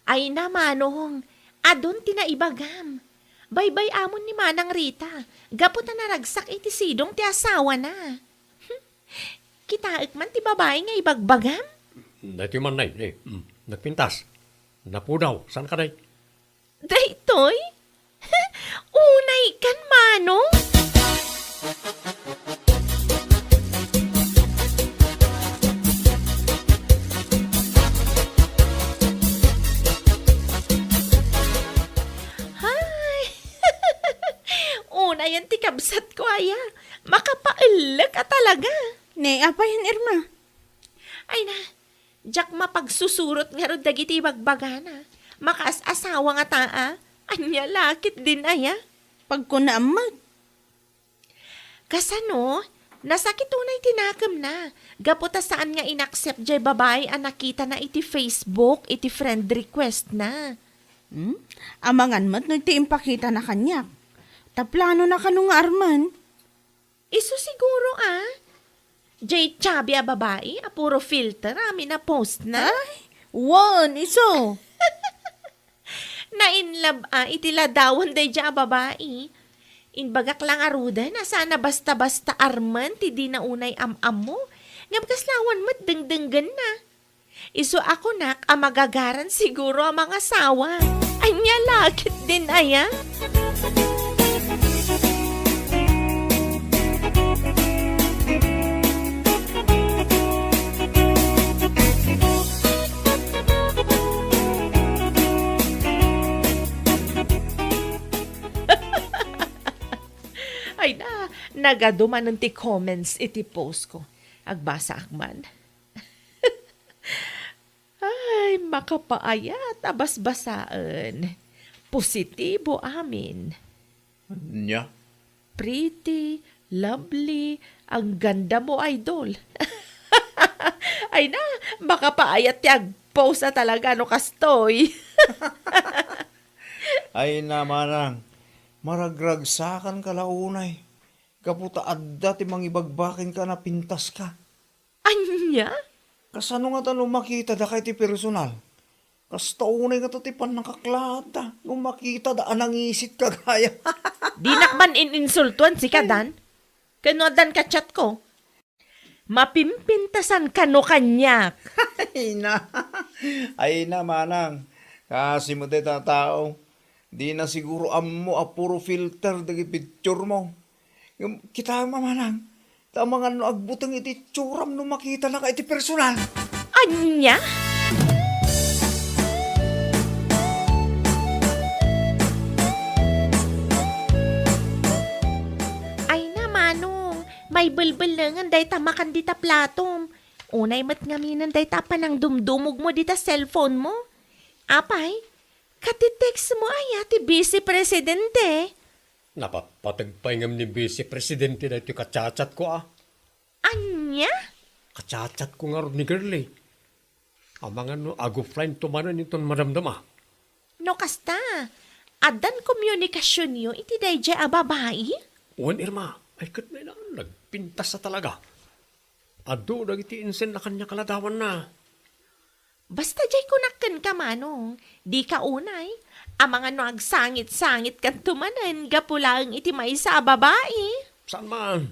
Ay na, manong, adun ti naibagam. Baybay amon ni Manang Rita, gapu ta naragsak iti sidong ti asawana. Kitaek man ti babai nga ibagbagam? Daytoy man, nay, eh, mm, nagpintas. Napudaw, saan ka, nay? Daytoy? Unay kan, manong? Hay! Unayen ti kabsatko aya. Makapaellek a talaga. Ne, apayen, Irma? Ay na, diak mapagsusurot ngarud dagiti ibagbagana. Makaas-asawa ngata, a. Ania la ketdin aya? Pagkunaam met. Kasano? Nasakit unay ti nakemna. Gapu ta saan nga inaccept jay babai a nakitana iti Facebook, iti friend request na. Hmm? Amangan met no ti impakitana kaniak. Ta planona kano nga armen? Isu siguro, a. Jay chubby a babai a puro filter amin a post na. Ay, Wen, isu. Na-in love a iti ladawan daydiay a babai. Imbagak la ngaruden a saan a basta-basta armen ti dina unay am-ammo. Ngem kasla awan met dengdenggenna. Isu a kunak a magagaran siguro a mangasawa. Ania la ketdin aya? Ay na, nagadu manen ti comments iti post ko. Agbasaak man. Ay, makapaayat a basbasaen. Positibo amin. Ania? Pretty, lovely, ang ganda mo, idol. Ay na, makapaayat ti agpost a talaga no kastoy. Ay na, manang, maragragsakan ka la unay. Gapu ta adda ti mangibagbaken ka a napintas ka. Ania? Kasano ngata no makita daka iti personal? Kasta unay ngata ti pannakaklaat da no makita da a nangisit ka gaya. Dinak man in-insultuan sika, Dan. Kano addan ka chat ko? Mapimpintasan kano kaniak. Ay na. Ay na, manang. Kasi mo deta tao. Di na siguro ammo a puro filter dagiti picture mo. Ngem kitaem a manang, ta amangan no agbuteng iti itsuram no makitanaka iti personal. Ania? Ay na, Manong, maibelbellengen dayta makan dita platom. Unay met ngaminen dayta a panangdumdumog mo dita cellphone mo. Apay, kati text mo aya ti Vice Presidente? Napatpateg pay ngem ni Vice Presidente daytoy kachat-chat ko, a. Ania? Kachat-chat ko ngarud ni Girlie. Amangan no ag-offline to manen inton madamdama. No kasta, addan komunikasionyo iti daydiay a babai? Wen, Irma, ay ket nagpintas a talaga. Adu dagiti insenna kaniak a ladawanna. Basta diay kunak kenka, Manong, dika unay. Amangan no agsangit-sangit kanto manen gapu laeng iti maysa a babai. Saan man,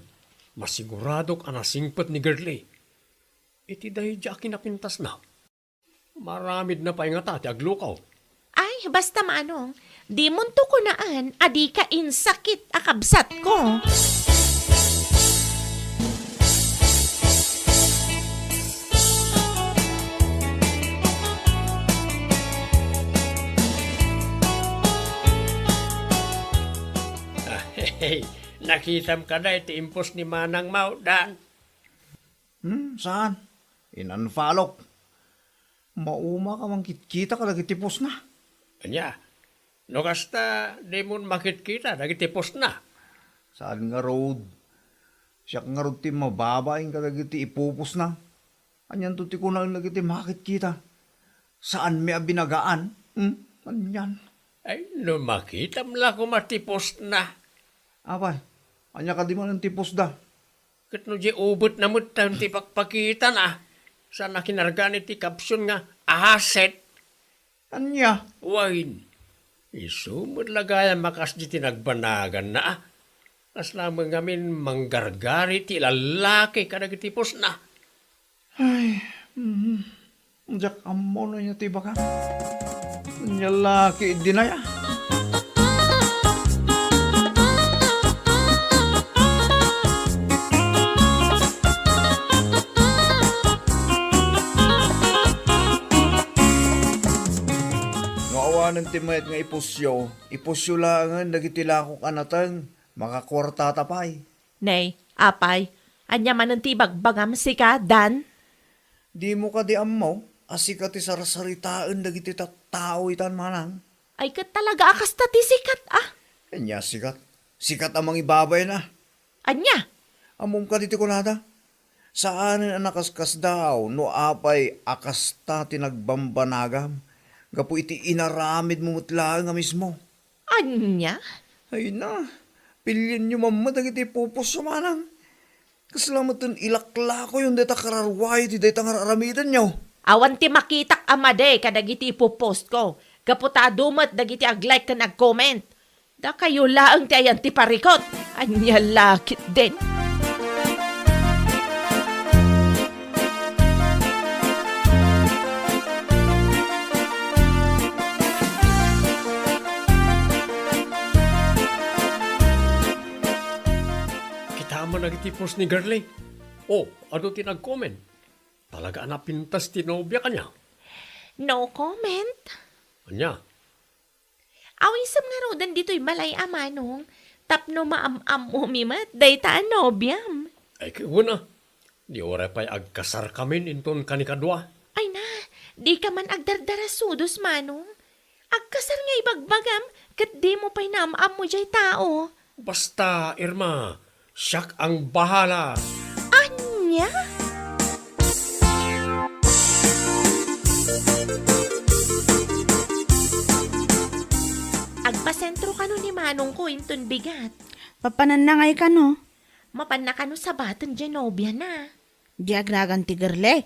masiguradok a nasingpet ni Girlie. Iti daydiay a kinapintasna, maramidna pay ngata ti aglukaw. Ay, basta, Manong, dimonto kunaan a dika insakit a kabsatko. Hey, nakitam kada iti impos ni Manang Mao, Dan? Hmm, saan? In-unfollowk. Mauma ka mangkitkita kadagiti postna. Ania? No kasta, dimon makitkita dagiti postna. Saan ngarud? Siak ngarud ti mababain kadagiti ipupostna. Anianto ti kunaen dagiti makitkita? Saanmi a binagaan? Hmm? Anian? Ay, no makitam la koma ti postna. Apay, ania kadi manen ti postda? Ket no di ubetna met ti pakpakitana, saan a kinargan iti caption nga asset. Ania? Wen, isu met la gayam a kasdi ti nagbanaganna, a. Kasla met ngamin manggargari ti lallaki kadagiti postna. Ay, mm, diak ammo no ania ti ibagam. Ania la ketdin aya? No awanen ti mayat nga ipusyo, ipusyo laengen dagiti lakok a nateng, makakuartata pay. Nay, apay, ania manen ti ibagbagam sika, Dan? Dimo kadi ammo a sikat ti sarsaritaen dagiti tattao itan, manang? Ay, ket talaga a kasta ti sikat, a? Ania sikat? Sikat a mangibabain, a. Ania? Ammom kadi ti kunada? Saanen a nakaskasdaaw no apay a kasta ti nagbambanagam gapu iti inaramidmo met laeng a mismo. Ania? Ay na, pilienyo man met dagiti pupusyo, manang. Kasla met ten ilaklakoyon dayta kararua iti dayta nga ar-aramidenyo. Awan ti makitak a madi kadagiti ipopost ko. Gapu ta adu met dagiti ag-like ken ag-comment. Dakayo laeng ti ayan ti parikut. Ania la ketdin. Kitaem man dagiti post ni Girlie. Oh, adu ti nag-comment. Talaga a napintas ti nobia kaniak. No comment. Ania? Awisem ngaruden ditoy balay a manong, tapno maam-ammomi met dayta a nobiam. Ay, ket wen a, di uray pay agkasarkamin inton kanikadua. Ay na, dika man agdardarasudos, manong. Agkasar nga ibagbagam, ket dimo pay naam-ammo jay tao. Basta, Irma, siak ang bahala. Ania? Agpasentro kano ni manongko inton bigat. Papananna ngay kano? Mapanna kano sabaten jay nobiana. Di agragan ti Girlie?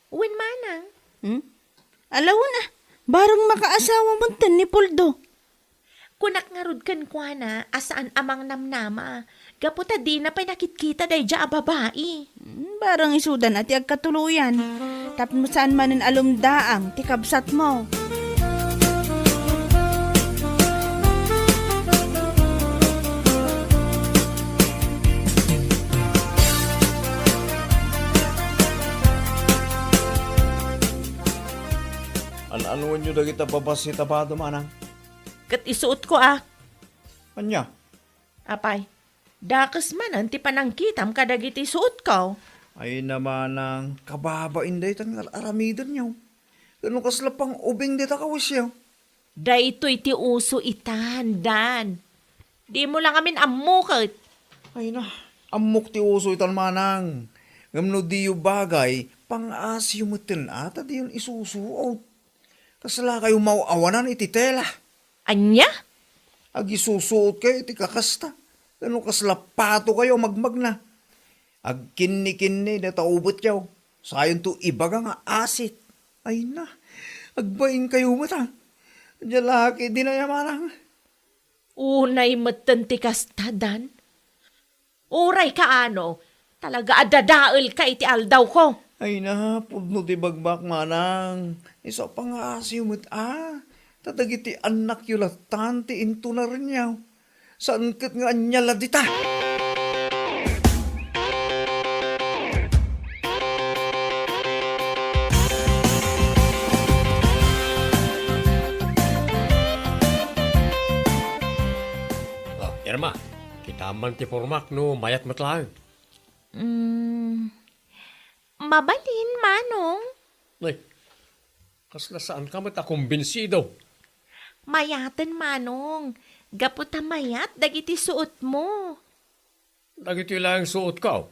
Wen manang. Hmm? Ala wen a, bareng makaasawa metten ni Poldo. Kunak ngarud kenkuana a saan a mangnamnama, gapu ta dina pay nakitkita daydiay a babai. Hmm, bareng isudan a ti agkatuloyan. Tapno saan manen a lumdaang ti kabsatmo. An-anuenyo dagita babassit a bado, manang? Ket isuotko a. Ania? Apay, dakes manen ti panangkitam kadagiti suotko. Ay na manang, kababain daytan nga ar-aramidenyo. Ket no kasla pang-ubing dita kawisyo. Daytoy ti uso itan, Dan. Dimo la ngamin ammo ket. Ay na, ammok ti uso itan manang. Ngem no diyo bagay, pang-asiyo metten a ta diyon isusuot. Kasla kayo maw-awanan iti tela. Ania? Agisusuot kayo iti kakasta. Ken no kasla pato kayo a magmagna. Agkinnikinni dayta ubetyo. Sayonto ibaga nga asit. Ay na, agbain kayo met a. Dia la ketdin aya manang. Unay metten ti kasta, Dan. Uray kaano, talaga a dadaelka iti aldawko. Ay na, pudno ti bagbak, manang. Isu a pangngasiw met a. Ta dagiti annakyo lattan ti intunarenyo. Saan ket nga ania la dita? Ah, Irma, kitaem man ti pormak no mayat met laeng. Mm, mabalin, Manong. Ay, kasla saanka met a kumbinsido? Mayaten, Manong. Gapu ta mayat dagiti suotmo. Dagitoy laeng suotko.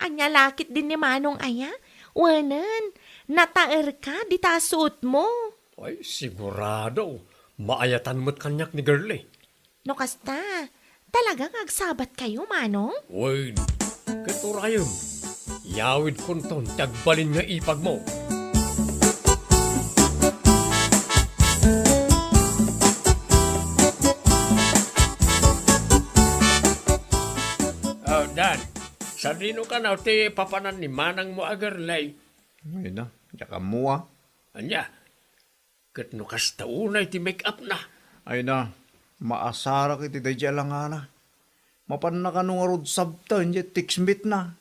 Ania la ketdin ni Manong aya? Wenen, nataerka dita suotmo. Ay, sigurado. Maayatan met kaniak ni Girlie. No kasta, talaga nga agsabatkayo, Manong? Wen, ket urayem, yawidkonton ti agbalin nga ipagmo. Oh, Dan, sadino kano ti papanan ni manangmo a Girlie? Ay na, diak ammo a. Ania? Ket no kasta unay ti make-up na. Ay na, maasarak iti daydiay a langana. Mapanna kano ngarud sabten diay text meet na.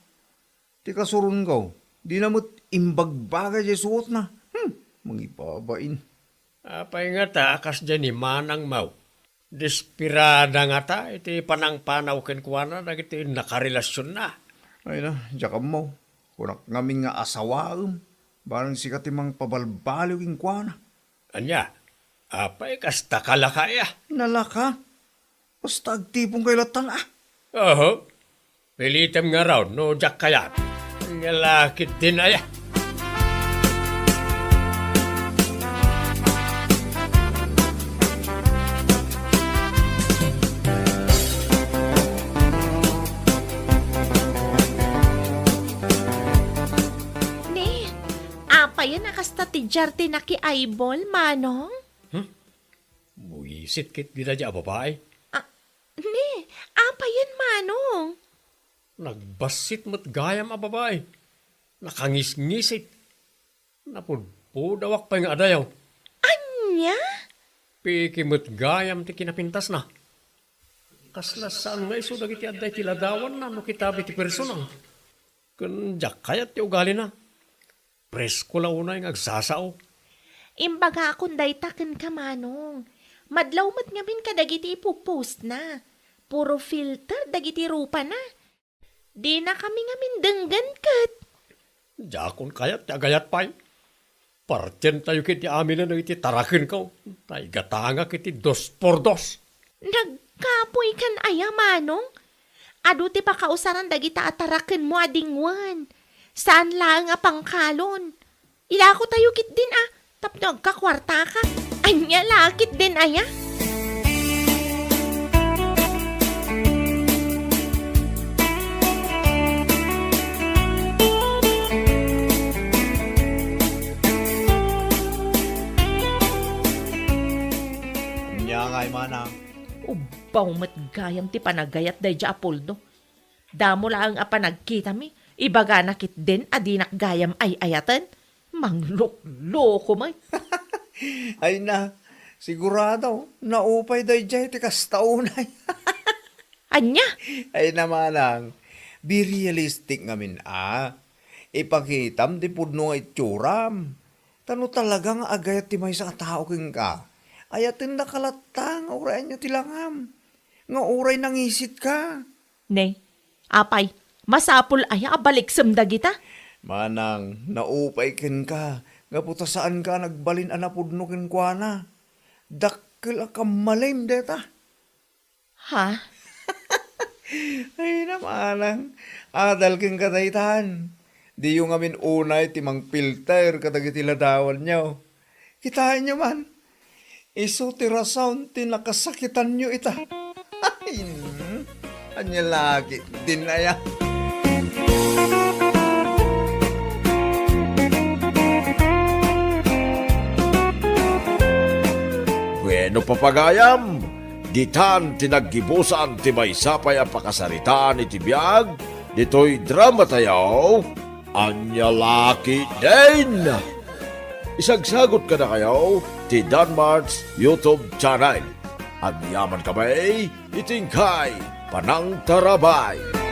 Ti kasurongko, dina met imbagbaga diay suotna. Hmm, mangibabain. Apay ngata a kasdiay ni manangmo? Desperada ngata iti panangpanaw kenkuana dagiti nakarelasionna. Ay na, diak ammo. Kunak ngamin nga asawaem, bareng sika ti mangpabalbaliw kenkuana. Ania? Apay, kasta ka laka aya? Nalaka? Basta agtipon kayo lattan a. Oho. Pilitem ngarud no diak kayat. Ania la ketdin aya? Ne, apay Diar ti nakiaybol, Manong? Hmm? Buisit ket dayta a babai. Ah, ne, apayen, Manong? Nagbassit met gayam a babai. Nakangisngisit. Napudpudawak pay nga adayaw. Ania? Piki met gayam ti kinapintasna. Kasla saan nga isu dagiti adda iti ladawanna no kitabi ti personal. Ken diak kayat ti ugalina. Presko la unay nga agsasao. Imbagakon dayta kenka, Manong. Madlaw met ngamin kadagiti ipupostna. Puro filter dagiti rupana. Dinakami ngamin denggen ket. Diakon kayat ti agayat pay. Partientayo ket ti aminen dagiti tarakenko. Ta igatangak iti dos por dos. Nagkapoykan aya, Manong? Adu ti pakausaran dagita a tarakenmo a dingwen. Saan laeng a pangkalon. Ilakotayo ketdin a, tapno agkakuartaka. Ania la ketdin aya? Ania ngay, Manang? Ubbaw met gayam ti panagayat daydiay a Poldo. Damo laeng a panagkitami, ibagana ketdin a dinak gayam ay-ayaten. Manglukloko met. Ay na, sigurado, naupay daydiay ti kasta unay. Ania? Ay na, Manang, be realistic ngamin a. Ipakitam ti pudno nga itsuram. Ta no talaga nga agayat ti maysa a tao kenka, ayatendaka latta nga uray ania ti langam, nga uray nangisitka. Ne, apay, masapul aya a baliksem dagita? Manang, naupay kenka, gapu ta saanka a nagbalin a napudno kenkuana. Dakkel a kammalim dayta. Ha? Ay, na, Manang, adal kenka daytan. Diyo ngamin unay ti mangpilter kadagiti ladawanyo. Kitaenyo man, isu ti rason ti nakasakitanyo ita. Ay, ania la ketdin aya? Bueno, papagayam, ditan ti naggibusan ti maysa pay a pakasaritaan iti biag ditoy dramatayo. Ania la ketdin? Isagsagot kadakayo ti Danmart's YouTube channel. Agyamankami iti inkay panangtarabay.